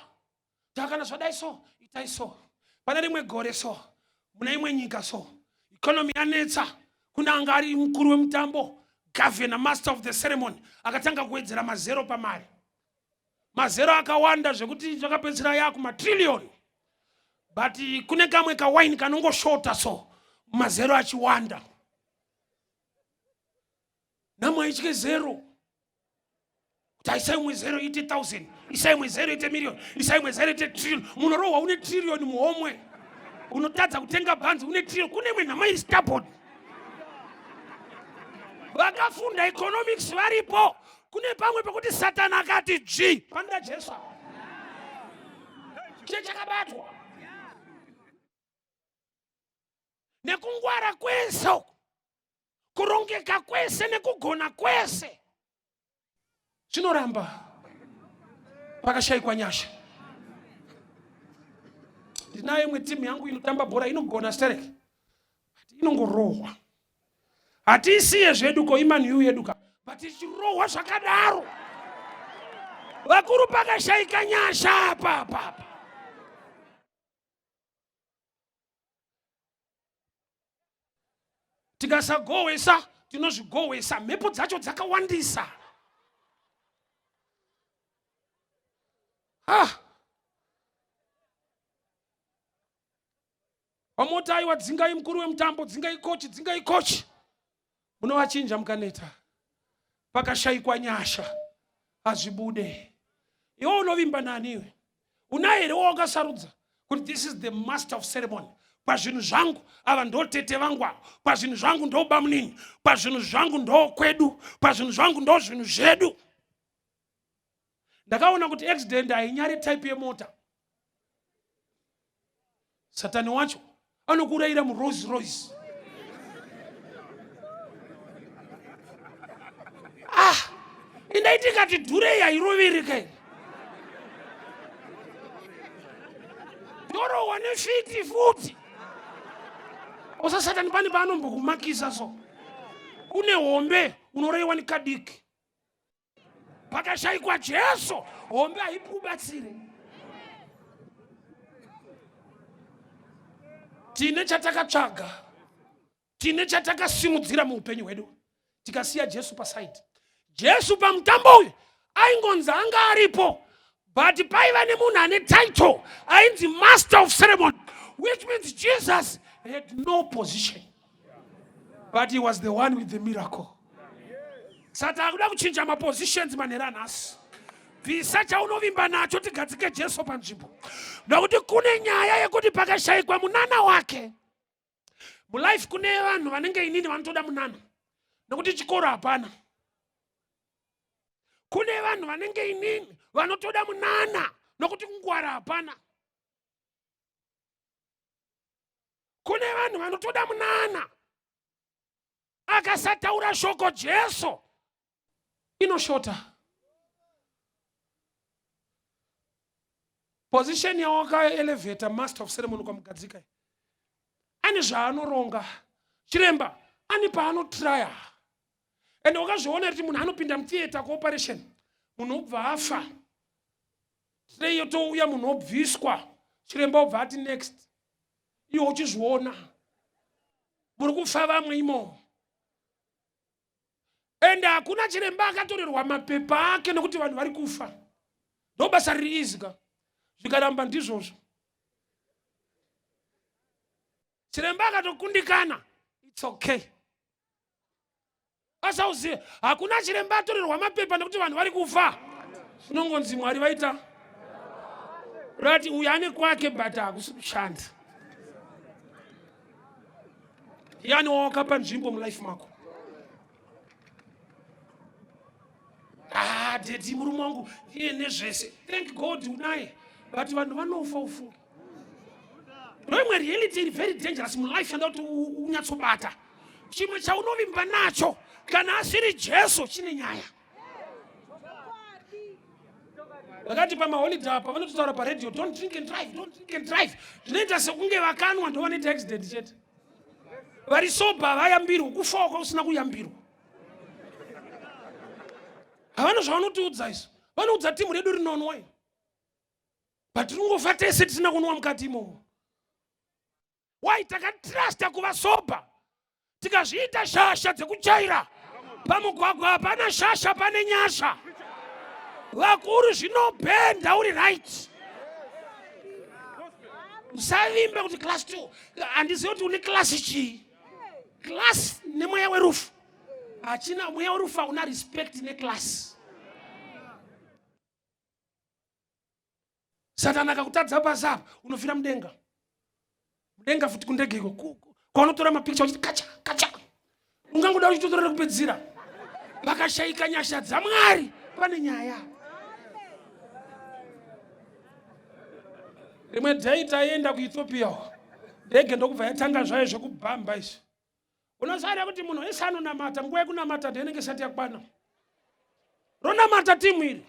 takana zvadai so itai so, pane rimwe gore so mune imwe nyika so economy yanetsa, kune anga ari mukuru wemutambo, governor, master of the ceremony, akatanga kuwedzera mazero pamari, mazero akawanda zvekuti zvakapedzisira yakumatrillion, but kune kamwe kawaini kanongoshota so mazero achiwanda. Nhamo haitye zero. Kuti aisai umwe zero ite 1000, isai umwe zero ite million, isai umwe zero ite trillion. Munorohwa une trillion muhomwe, unotadza kutenga bhanzi une trillion. Kune imwe nhamo iri stubborn. Vakafunda economics varipo. Kune pamwe pekuti Satani akati dzvi panoda Jesu apa. Chiye chakabatwa nekungwara kwese uku, kurongeka kwese nekugona kwese zvinoramba pakashaikwa nyasha. Ndinayo imwe timu yangu inotamba bhora inogona sterek, but inongorohwa. Hatiisiye zvedu ko iMan U yedu ka, but ichirohwa zvakadaro. Vakuru pakashaika nyasha apa apa apa. Tikasagohwesa tinozvigohwesa, mhepo dzacho dzakawandisa. Ah. Vamoti aiwa dzingai mukuru wemutambo, dzingai kochi, dzingai kochi. Munovachinja mukaneta. Pakashaikwa nyasha hazvibude. Iwe unovimba nani iwe? Unaye here wawakasarudza kuti this is the master of ceremony? Pazvinhu zvangu ava ndo tete vangu ava, pazvinhu zvangu ndo bamunini, pazvinhu zvangu ndo kwedu, pazvinhu zvangu ndo zvinhu zvedu. Ndakaona kuti accident hainyari type yemota. Satani wacho anokuurayira muRolls Royce. Ah, indaiti ikati dhurei hairovereka here? Yorohwa nefiti futi. Osa Satani pane paanombokumakisa so. Une hombe unoraiwa nekadiki. Pakashaikwa Jesu, hombe haikubatsire. Tine chatakatsvaga, tine chatakasimudzira muupenyu hwedu, tikasiya Jesu pasaidi. Jesu pamutambo uyu aingonzi anga aripo, but paiva nemunhu ane title ainzi master of ceremony, which means Jesus had no position, but he was the one with the miracle. Saka akuda kuchinja mapositions manhero anhasi. Bvisa chaunovimba nacho tigadzike Jesu panzvimbo, nokuti kune nyaya yekuti pakashayikwa munana wake mulife. Kune vanhu vanenge inini vanotoda munana nokuti chikoro hapana. Kune vanhu vanenge inini vanotoda munana nokuti kungwara hapana. Kune vanhu vanotoda munana, akasataura shoko Jesu inoshota. Position yawakaelevata master of ceremony kwamugadzika ane zvaanoronga, chiremba ane paanotraya. Ende wakazviona kuti munhu anopinda mutheatre kuoperation, munhu obva afa, tray yotouya, munhu obviswa, chiremba obva ati next. Iwe uchizviona muri kufa vamwe imomo, ende hakuna chiremba akatorerwa mapepa ake nekuti vanhu vari kufa. Ndo basa riri easy ka, zvikaramba ndizvozvo. Chiremba akatokundikana, it's okay. Asauzive hakuna chiremba atorerwa mapepa nekuti vanhu vari kufa. Zvinongonzi Mwari vaita rati uyu ane kwake, but hakusi kushanda. Yani wawakapa nzvimbo mulife mako. Ah, daddy, murume wangu iye nezvese, thank God unaye, but vanhu vanofa ufunge. Ndoimwe reality iri very dangerous mulife yanda kuti unyatsobata. Chimwe chaunovimba nacho kana asiri Jesu chine nyaya. Vakati pamaholiday apa vanototaura paradio, don't drink and drive, don't drink and drive. Zvinoita sekunge vakanwa ndovanoita accident chete. Vari sober vayambirwa, kufawo kwausina kuyambirwa. Havana zvavanotiudza isu, vanoudza timu redu rinonwa, but tinongofa tese tisina kunwa mukati imomo. Why? Takatrusta kuva sober, tikazviita shasha dzekuchaira pamugwagwa. Hapana shasha, pane nyasha. Vakuru, zvinobhenda uri right. Usavimbe kuti class 2, handizivi kuti une class chii. Class nemweya werufu hachina. Mweya werufu hauna respect neclass. Satani akakutadza pasi apa, unofira mudenga, mudenga futi kundege iko kwaunotora mapikicha uchiti kacha kacha, ungangoda uchitotorera kupedzisira. Pakashaika nyasha dzaMwari pane nyaya. Rimwe day taienda kuEthiopia, ndege ndokubva yatanga zvayo zvekubhamba izvi. Unoziva kuti munhu wese anonamata, nguva yekunamata ndeinenge isati yakwana. Ronamata timu iri.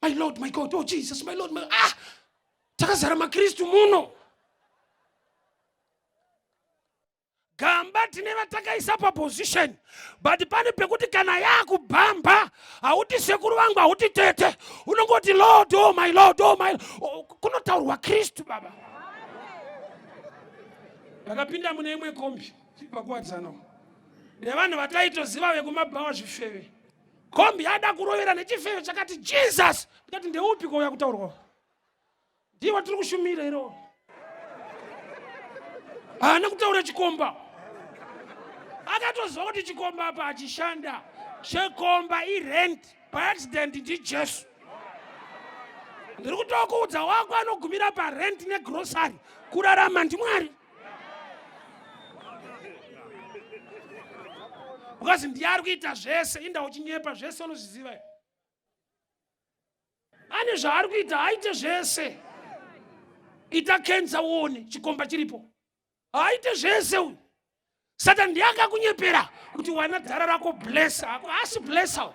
My Lord, my God, oh Jesus, my Lord, my... Ah! Takazara maKristu muno. Gamba tine vatakaisa paposition, but pane pekuti kana yakubhamba hauti sekuru vangu, hauti tete, unongoti Lord, oh my Lord, oh my oh, kunotaurwa Kristu baba. Vakapinda mune imwe kombi pakuwadzana nevanhu vataitoziva vekumabhawa zvifeve. Kombi yada kurovera nechifeve chakati Jesus, ndikati ndeupi kouya kutaurwa ndiye watiri kushumira iro. Haana kutaura chikomba, akatoziva kuti chikomba apa achishanda chekomba irent by accident ndiJesu. Ndiri kutokuudza wako anogumira parent negrosary, kurarama ndiMwari. Because ndiye ari kuita zvese, inda uchinyepa zvese unozviziva. Ane zvaari kuita, aite zvese. Ita kenza uone chikomba chiripo, aite zvese uyu. Satan ndiye akakunyepera kuti wana dhara rako blessa ako, asi blessa.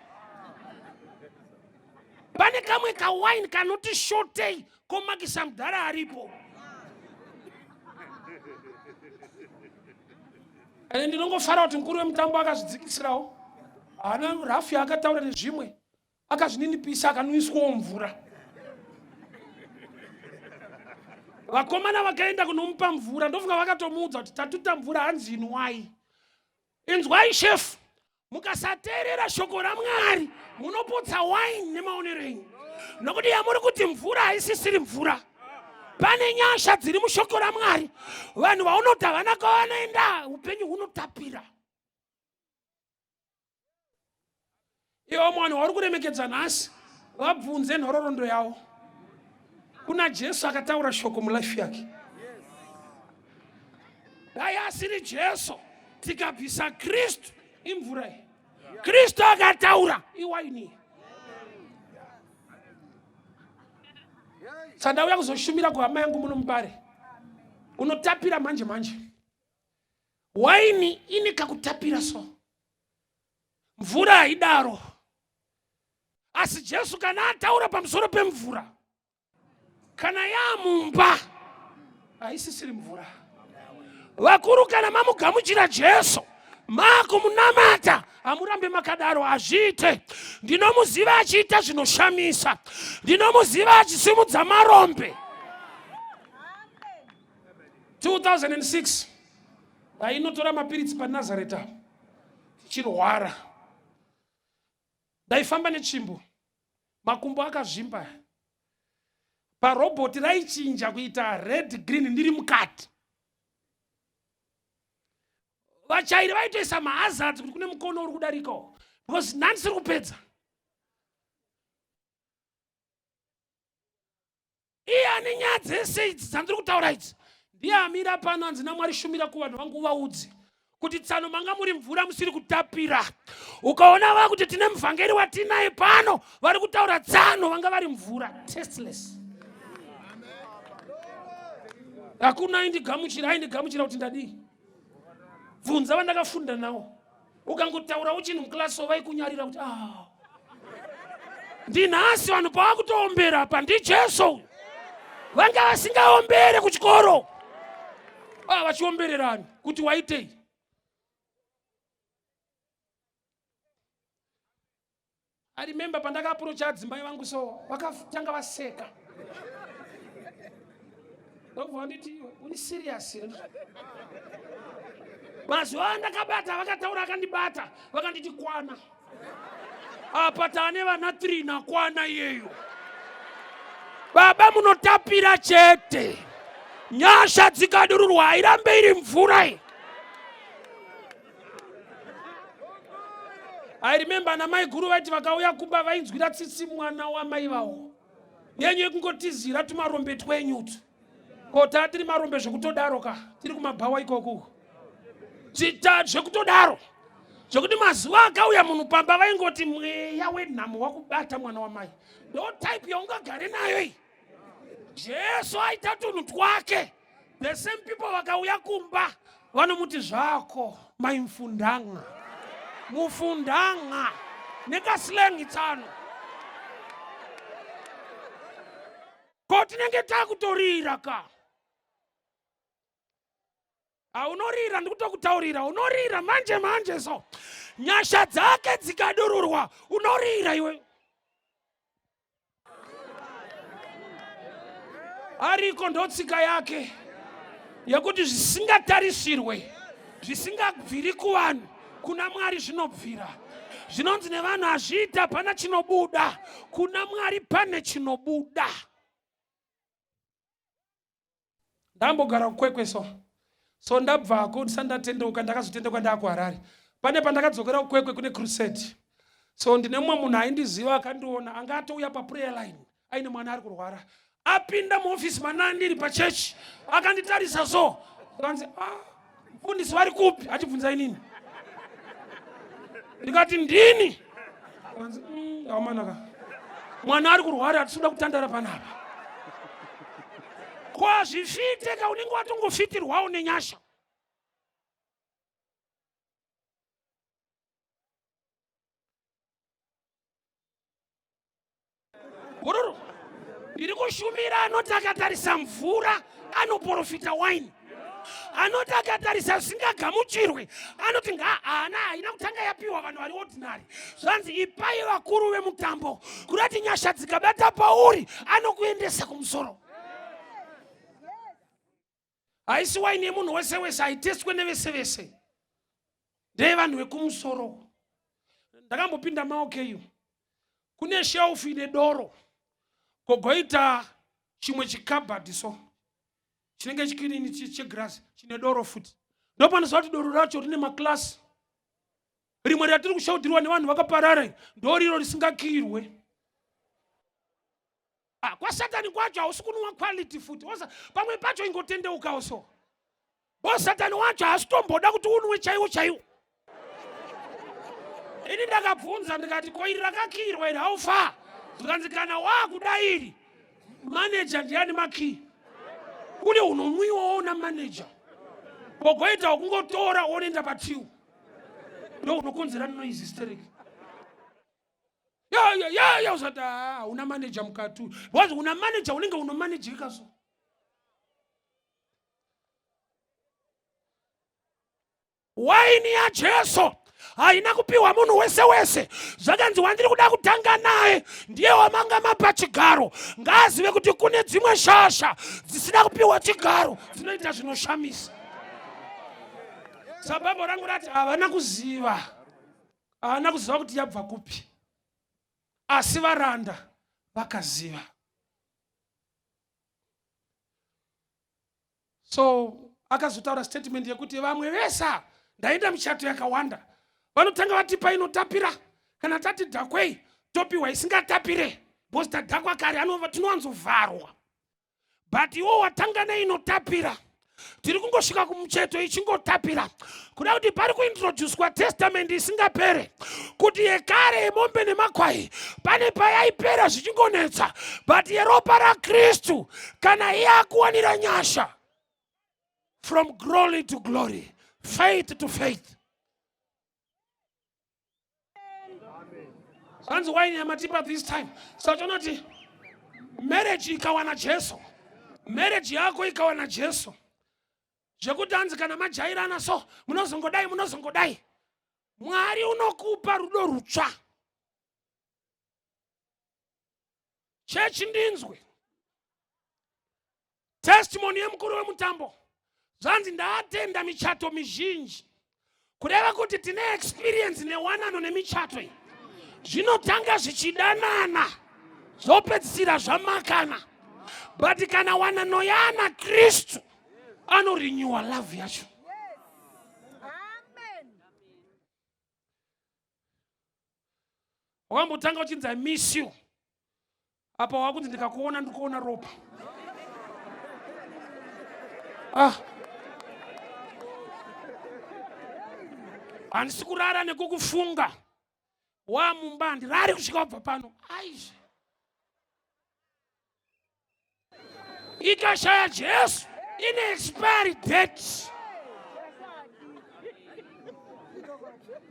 Pane kamwe kawaini kanoti shotei komakisa mudhara aripo. Ende ndinongofara kuti mukuru wemutambo akazvidzikisirawo, haana rafu yaakataura nezvimwe, akazvininipisa akanwiswawo mvura. Vakomana vakaenda kunomupa mvura, ndofunga vakatomuudza kuti tatuta mvura, hanzi inwai. Inzwai shefu, mukasateerera shoko raMwari munopotsa waini nemaonero enyu, nokuti yamuri kuti mvura haisisiri mvura. Pane nyasha dziri mushoko raMwari. Vanhu vaunoti havana kwavanoenda, upenyu hunotapira. Iwo mwana wauri kuremekedza nhasi, vabvunze nhororondo yavo. Kuna Jesu akataura shoko mulife yake. Dai asiri Jesu, tikabvisa Kristu, imvura iyi. Kristu akataura iwaini. Sandauya kuzoshumira kuhama yangu muno mubare. Unotapira manje manje. Waini ine kakutapira so. Mvura haidaro. Asi Jesu kana ataura pamusoro pemvura, kana yamumba haisisiri mvura. Vakuru, kana mamugamuchira Jesu, makumunamata, hamurambe makadaro, hazviite. Ndinomuziva achiita zvinoshamisa, ndinomuziva achisimudza marombe. 2006 ndainotora mapiritsi paNazareta tichirwara, ndaifamba netsvimbo, makumbo akazvimba, parobhoti raichinja kuita red green ndiri mukati. Vachairi vaitoisa mahazards kuti kune mukono uri kudarikawo, because nhandisiri kupedza. Iye ane nyaya dzese idzi dzandiri kutaura idzi ndiye amira pano, anzi naMwari, shumira kuvanhu vangu uvaudze kuti tsano manga muri mvura musiri kutapira. Ukaona vakuti tine muvhangeri watinaye pano vari kutaura tsano vanga vari mvura, tasteless. Hakuna aindigamuchira, aindigamuchira kuti ndadii. Bvunza vandakafunda nawo. Ukangotaura uchinhu muklasi vaikunyarira kuti ah. Ndinhasi vanhu pavakutoombera apa ndiJesu uyu. Vanga vasingaombere kuchikoro, ah, vachiombererani kuti waitei. I remember pandakaapproacha adzimai vangu so vakatanga vaseka, ndobva vanditi uri serious. Mazuva andakabata vakataura akandibata vakanditi kwana apa taane vana 3 nakwana iyeyo. Baba munotapira chete, nyasha dzikadururwa hairambe iri mvura iyi. I remember ana mai guru vaiti vakauya kumba vainzwira tsitsi mwana wamai vavo. Yenyu yekungotizira tumarombe twenyu tu. Ko taa tiri marombe zvekutodaro ka, tiri kumabhawa ikoku. Tita zvekutodaro. Zvekuti mazuva akauya munhu pamba vaingoti mweya wenhamo wakubata mwana wamai. Ndo type yaungagare nayo iyi. Jesu aita tunhu twake. The same people vakauya kumba vanomuti zvako maimfundanga mufundanga nekaslang tsano ko tinenge takutorira ka aunorira ndikutokutaurira unorira manje manje so nyasha dzake dzikadururwa unorira iwe ariko ndotsika yake yekuti zvisingatarisirwe zvisingabviri kuvanhu kuna mwari zvinobvira zvinonzi nevanhu hazviita hapana chinobuda kuna mwari pane chinobuda ndambogara kukwekwe so so ndabvako ndisati ndatendeuka ndakazotendeuka ndaakuharare pane pandakadzokera kukwekwe kune crusade so ndine mumwe munhu aindiziva akandiona anga atouya paprayer line aine mwana ari kurwara apinda muofisi manandiri pachechi akanditarisa so akanzi ah, mfundisi vari kupi achibvunza inini ndikati ndini akanzi mm, amanaka mwana ari kurwara hatisi kuda kutandara panapa ko hazvifite ka unenge watongofitirwawo nenyasha Gororo ndiri kushumira anoti akatarisa mvura anoprofita waini anoti akatarisa zvisingagamuchirwe anoti ngahaana haina kutanga yapiwa vanhu vari ordinary zvanzi ipai vakuru vemutambo kurati nyasha dzikabata pauri anokuendesa kumusoro haisi waini yemunhu wese wese haitestwe nevese vese ndeyevanhu vekumusoro ndakambopinda maokeyu kune shelf ine doro kogoita chimwe chikabhadhi so chinenge chikirini chegirasi chine doro futi ndopanoziva kuti doro racho rine maklasi rimwe ratiri kushaudhirwa nevanhu vakaparara ndoriro risingakirwe ah, kwasatani kwacho hausi kunwa quality futi pamwe pacho ingotendeukawo so bo satani wacho haasi tomboda kuti unwe chaiwo chaiwo ini ndakabvunza ndikati ko iri rakakirwa iri haufa zvikanzi kana waakuda iri maneja ndiani makii kune unonwiwawo una maneja pogoita wokungotora wonoenda patiu ndo unokonzera noise hysteric ya usati ah, una manager mukati because una manager unenge unomanejeka so waini yajesu haina kupiwa munhu wese wese zvakanzi wandiri kuda kutanga naye ndiye wamanga mapa chigaro ngaazive kuti kune dzimwe shasha dzisina kupiwa chigaro dzinoita zvinoshamisa sabhabho rangu rati havana kuziva haana kuziva kuti yabva kupi asi varanda vakaziva so akazotaura statement yekuti vamwe vese ndaenda michato yakawanda vanotanga vatipa inotapira kana tati dhakwei topiwa isingatapire bcause tadhakwa kare tinowanzovharwa but iwo watanga neinotapira tiri kungosvika kumucheto ichingotapira kuda kuti pari kuintroducwa testament isingapere kuti yekare yemombe nemakwai pane payaipera zvichingonetsa but yeropa rakristu kana iye akuwanira nyasha from glory to glory faith to faith zvanzi waini yamatipa this time so tonoti marriage ikawana jesu marriage yako ikawana jesu zvekuti hanzi kana majairana so munozongodai munozongodai mwari unokupa rudo rutsva chechi ndinzwe testimony yemukuru wemutambo zvanzi ndaatenda michato mizhinji kureva kuti tine experience newanano nemichato iyi zvinotanga zvichidanana zvopedzisira zvamakana but kana wanano yaana kristu anorenewa love yacho wakambotanga uchinzi i miss you apa wakunzi ndikakuona ndikuona ropa ah. Handisi kurara nekukufunga. Wamumba handirari kusvika wabva pano. Aizve. Ikashaya Jesu ine expiry date.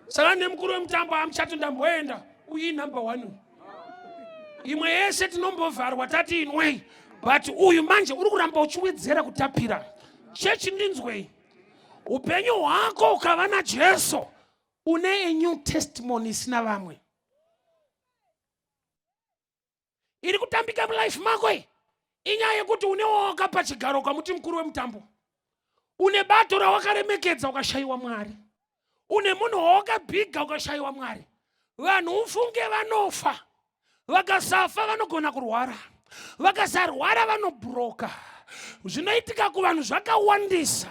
Saka nemukuru wemutambo amuchato ndamboenda uyu number one. Imwe yese tinombovharwa tati inwei but uyu manje uri kuramba uchiwedzera kutapira. Chechi ndinzwei. Upenyu hwako ukava naJesu une a new testimony isina vamwe. Iri kutambika mulife mako iyi inyaya yekuti une wawakapa chigaro ukamuti mukuru wemutambo, une bato rawakaremekedza ukashayiwa Mwari, une munhu wawakabhiga ukashayiwa Mwari. Vanhu ufunge vanofa, vakasafa vanogona kurwara, vakasarwara vanobhuroka. Zvinoitika kuvanhu zvakawandisa.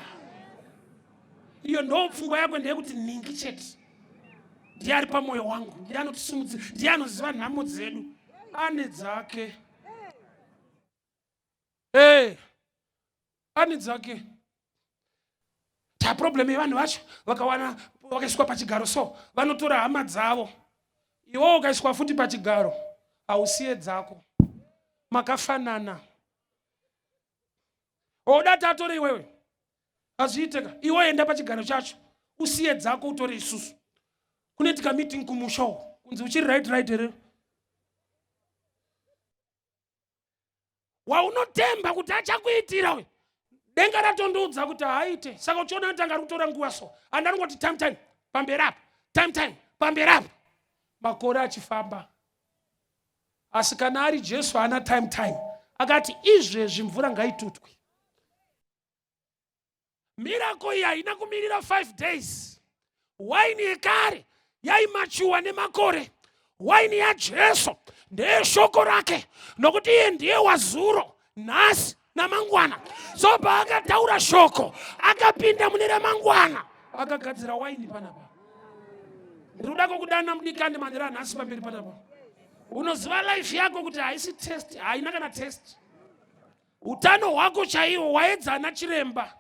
Iyo ndo pfungwa yako ndeyekuti nhingi chete ndiye ari pamwoyo wangu, ndiye anotisimudzira, ndiye anoziva nhamo dzedu, ane dzake. Hey, ane dzake. Ta problem yevanhu vacho vakawana vakaiswa pachigaro so vanotora hama dzavo. Iwe ukaiswa futi pachigaro hausiye dzako, makafanana. Oda tatore iwewe hazviiteka. Iwe enda pachigaro chacho usiye dzako utore isusu. Kunoitika meeting kumusha uko kunzi uchiri right right here? Waunotemba kuti achakuitira uyu denga ratondiudza kuti haaite, saka uchiona kuti anga ari kutora nguva so and anongoti time time pamberi apa, time time pamberi apa, makore achifamba. Asi kana ari Jesu haana time time, akati izvezvi mvura ngaitutwe. Miracle iyi haina kumirira 5 days. Waini yekare yaimachuwa nemakore. Waini yaJesu ndeyeshoko rake, nokuti iye ndiye wazuro, nhasi namangwana. So paakataura shoko akapinda mune ramangwana akagadzira waini panapa. Ndiri kuda kukudana mudikani manhero anhasi pamberi panapa. Unoziva life yako kuti haisi test, haina kana test. Utano hwako chaiwo waedzana chiremba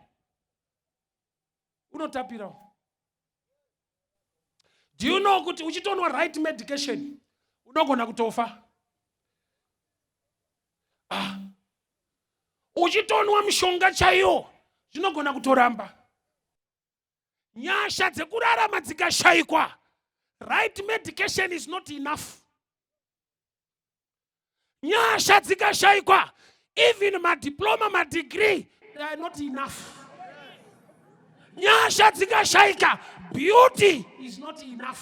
unotapirawo. Do you know kuti uchitonwa right medication unogona kutofa? Uchitonwa mushonga chaiwo zvinogona kutoramba. Nyasha dzekurarama dzikashaikwa, right medication is not enough. Nyasha dzikashaikwa, even madiploma, madegree, they are not enough. Nyasha dzikashaika, beauty is not enough.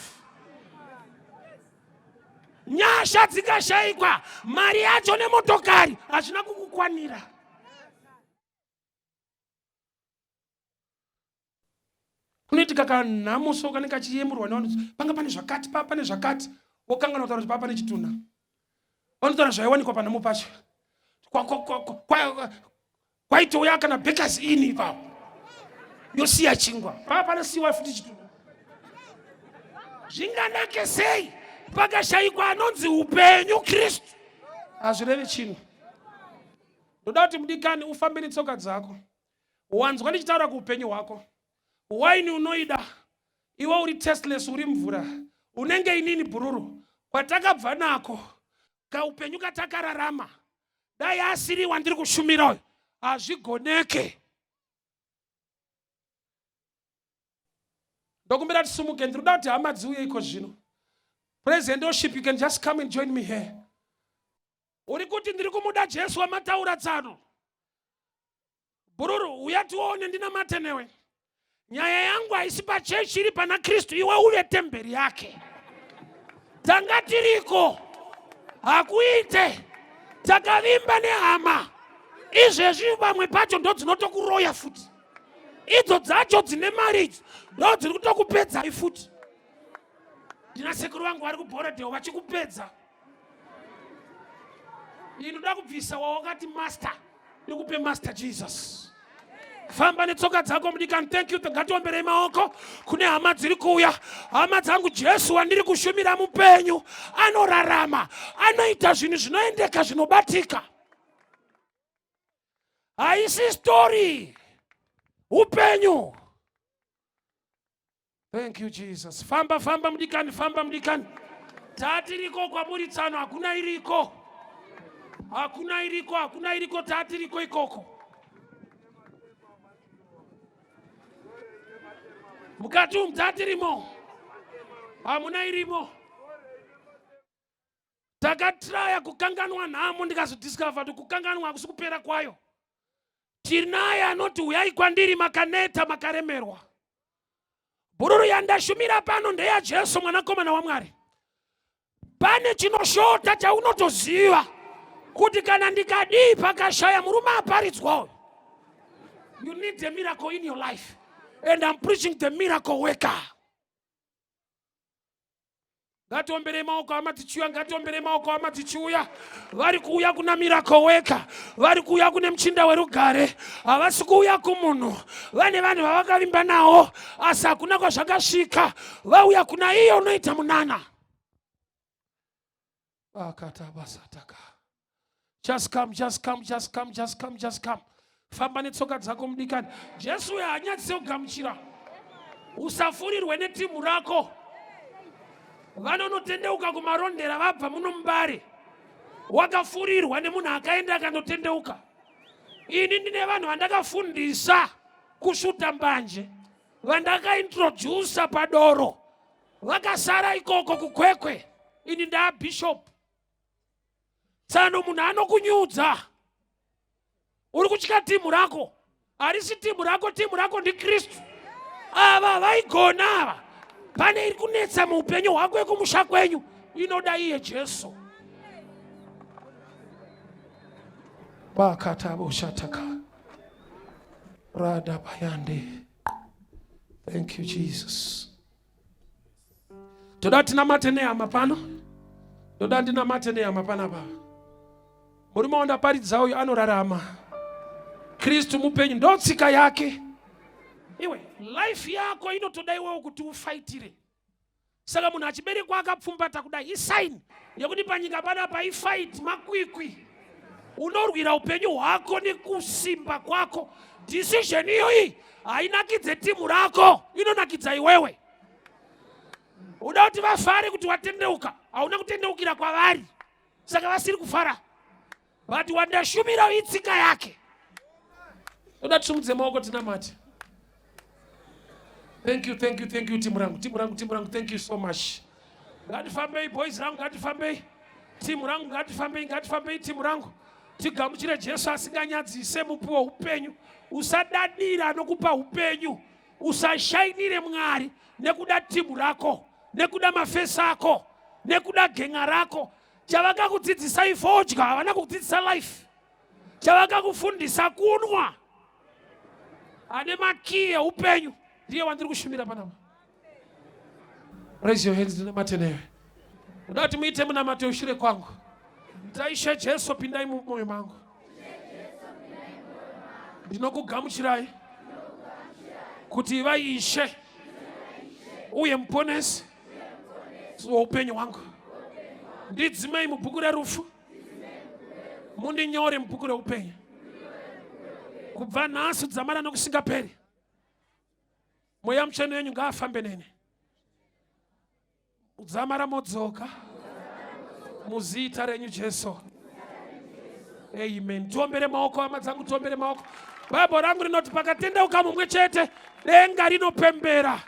Nyasha dzikashaikwa, mari yacho nemotokari hazvina kukukwanira. Kunoitika kanhamo so kanenge kachiyemurwa nevanhu, panga pane zvakati, pa pane zvakati, wokanganwa kutaura kuti pa pane chitunha. Vanotaura zvaiwanikwa panhamo pacho. Kwaitouya kana Bakers Inn ipapo, yosiya chingwa paa panosiyiwa futi chitunha. Zvinganake sei pakashayikwa anonzi upenyu Kristu? Hazvirevi chinhu. Ndoda kuti mudikani ufambe netsoka dzako. Wanzwa ndichitaura kuupenyu hwako. Waini unoida iwe uri tasteless, uri mvura, unenge inini bhururu. Kwatakabva nako kaupenyu katakararama, dai asiri wandiri kushumira uyu hazvigoneke. Ndokumbira tisumuke, ndiri kuda kuti hama dziuye iko zvino. Praise and worship, you can just come and join me here. Uri kuti ndiri kumuda Jesu wamataura tsano. Bhururu, uya tione ndinamate newe. Nyaya yangu haisi pachechi, iri pana Kristu. Iwe uve temberi yake. Tanga tiriko, hakuite. Takavimba nehama. Izvezvi vamwe pacho ndo dzinotokuroya futi. Idzo dzacho dzine mari idzo ndo dziri kutokupedzai futi. Ndina sekuru vangu vari kuBorodale vachikupedza. Inoda kubvisa wawakati master, ndikupe Master Jesus. Famba netsoka dzako mudikani. Thank you. Ngatiomberei maoko kune hama dziri kuuya. Hama dzangu, Jesu wandiri kushumira mupenyu, anorarama, anoita zvinhu zvinoendeka, zvinobatika. Haisi story, upenyu. Thank you Jesus. Famba famba mudikani, famba mudikani. Tatiriko kwamuri tsano hakuna iriko. Hakuna iriko, hakuna iriko tatiriko ikoko. Mukati umu tatirimo. Hamuna irimo. Takatraya kukanganwa nhamo ndikazodiscover kuti kukanganwa hakusi kupera kwayo. Tinaye anoti huyai kwandiri makaneta makaremerwa. Bhururu yandashumira pano ndeyaJesu mwanakomana waMwari. Pane chinoshota chaunotoziva kuti kana ndikadii pakashaya murume aparidzwa uyu. You need a miracle in your life and I'm preaching the miracle worker. Ngatiomberei maoko hama tichiuya, ngatiomberei maoko hama tichiuya. Vari kuuya kuna miracle worker, vari kuuya kune muchinda werugare, havasi kuuya kumunhu. Vane vanhu vavakavimba nawo, asi hakuna kwazvakasvika. Vauya kuna iye unoita munana. Akatabasataka. Just come, just come, just come, just come, just come. Famba netsoka dzako mudikani. Jesu uyo haanyadzise kugamuchira. Usafurirwe netimu rako. Vanonotendeuka kumarondera vabva muno mumbare. Wakafurirwa nemunhu akaenda akanotendeuka. Ini ndine vanhu vandakafundisa kusvuta mbanje, vandakaintrodusa padoro, vakasara ikoko kukwekwe. Ini ndaa bishop. Tsano munhu anokunyudza. Uri kutya timu rako. Harisi timu rako, timu rako ndiKristu. Ava vaigona ava. Pane iri kunetsa muupenyu hwako yekumusha kwenyu inoda iye Jesu. Bakatabo shataka. Rada bayande. Thank you Jesus. Toda tinamate nehama pano. Toda ndinamate nehama panapa. Murume wandaparidza uyu anorarama. Kristu mupenyu ndotsika yake. Iwe life yako inotoda iwewo kuti ufaitire. Saka munhu achiberekwa akapfumbata kudai isaini yekuti panyika panapa ifight makwikwi. Unorwira upenyu hwako nekusimba kwako. Decision iyoyi hainakidze timu rako, inonakidza iwewe. Uda kuti vafare kuti watendeuka, hauna kutendeukira kwavari, saka vasiri kufara. But wandashumira itsika yake. Toda tisimudze maoko tinamate. Thank you, thank you, thank you timu rangu, timu rangu, timu rangu, thank you so much. Ngatifambei boys rangu, ngatifambei. Timu rangu, ngatifambei, ngatifambei timu rangu. Tigamuchire Jesu asinganyadzise mupi weupenyu. Usadadira anokupa upenyu. Usashainire Mwari nekuda timu rako, nekuda mafesi ako, nekuda gen'a rako. Chavakakudzidzisa ifodya, havana kukudzidzisa life. Chavakakufundisa kunwa. Ane makiyi eupenyu ndiye wandiri kushumira panapa. Raise your hands ndinamate newe. Ndoda kuti muite munamato ushure kwangu. Taishe Jesu pindai mumwoyo mangu. Ndinokugamuchirai kuti ivai Ishe uye muponesi woupenyu hwangu. Ndidzimei mubhuku rerufu, mundinyore mubhuku reupenyu kubva nhasi dzamara nokusingaperi. Mweya mutsvene wenyu ngaafambe neni dzamara modzoka muzita renyu Jesu. Amen. Tiombere maoko hama dzangu, tiombere maoko. Bible rangu rinoti pakatendeuka mumwe chete denga rinopembera.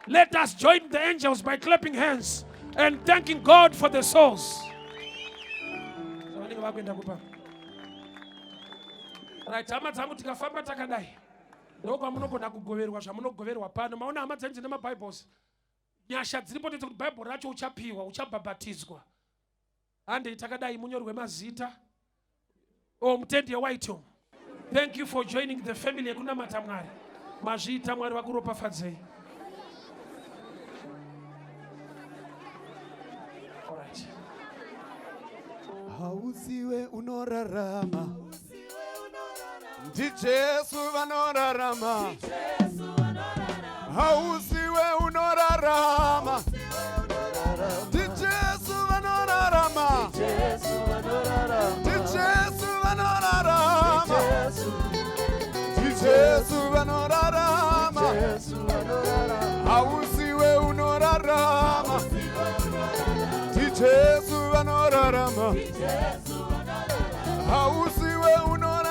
Let us join the angels by clapping hands and thanking God for the souls. Vanenge vakuenda kupa. Right, hama dzangu tikafamba takadai ndokwamunogona kugoverwa zvamunogoverwa pano. Maona hama dzenyu dzine maBibles. Nyasha dziripo ndedze kuti Bible racho uchapiwa, uchabhabhatidzwa. Handei takadai munyorwe mazita. Oh, mutendi yeWhite. Thank you for joining the family yekunamata Mwari. Mazviita Mwari vakuropafadzei. All right. Hausiwe unorarama, ndiJesu vanorarama. Hausiwe unorarama, ndiJesu vanorarama, ndiJesu vanorarama, ndiJesu vanorarama. Hausiwe Jesu vanorarama. Hausiwe unorarama.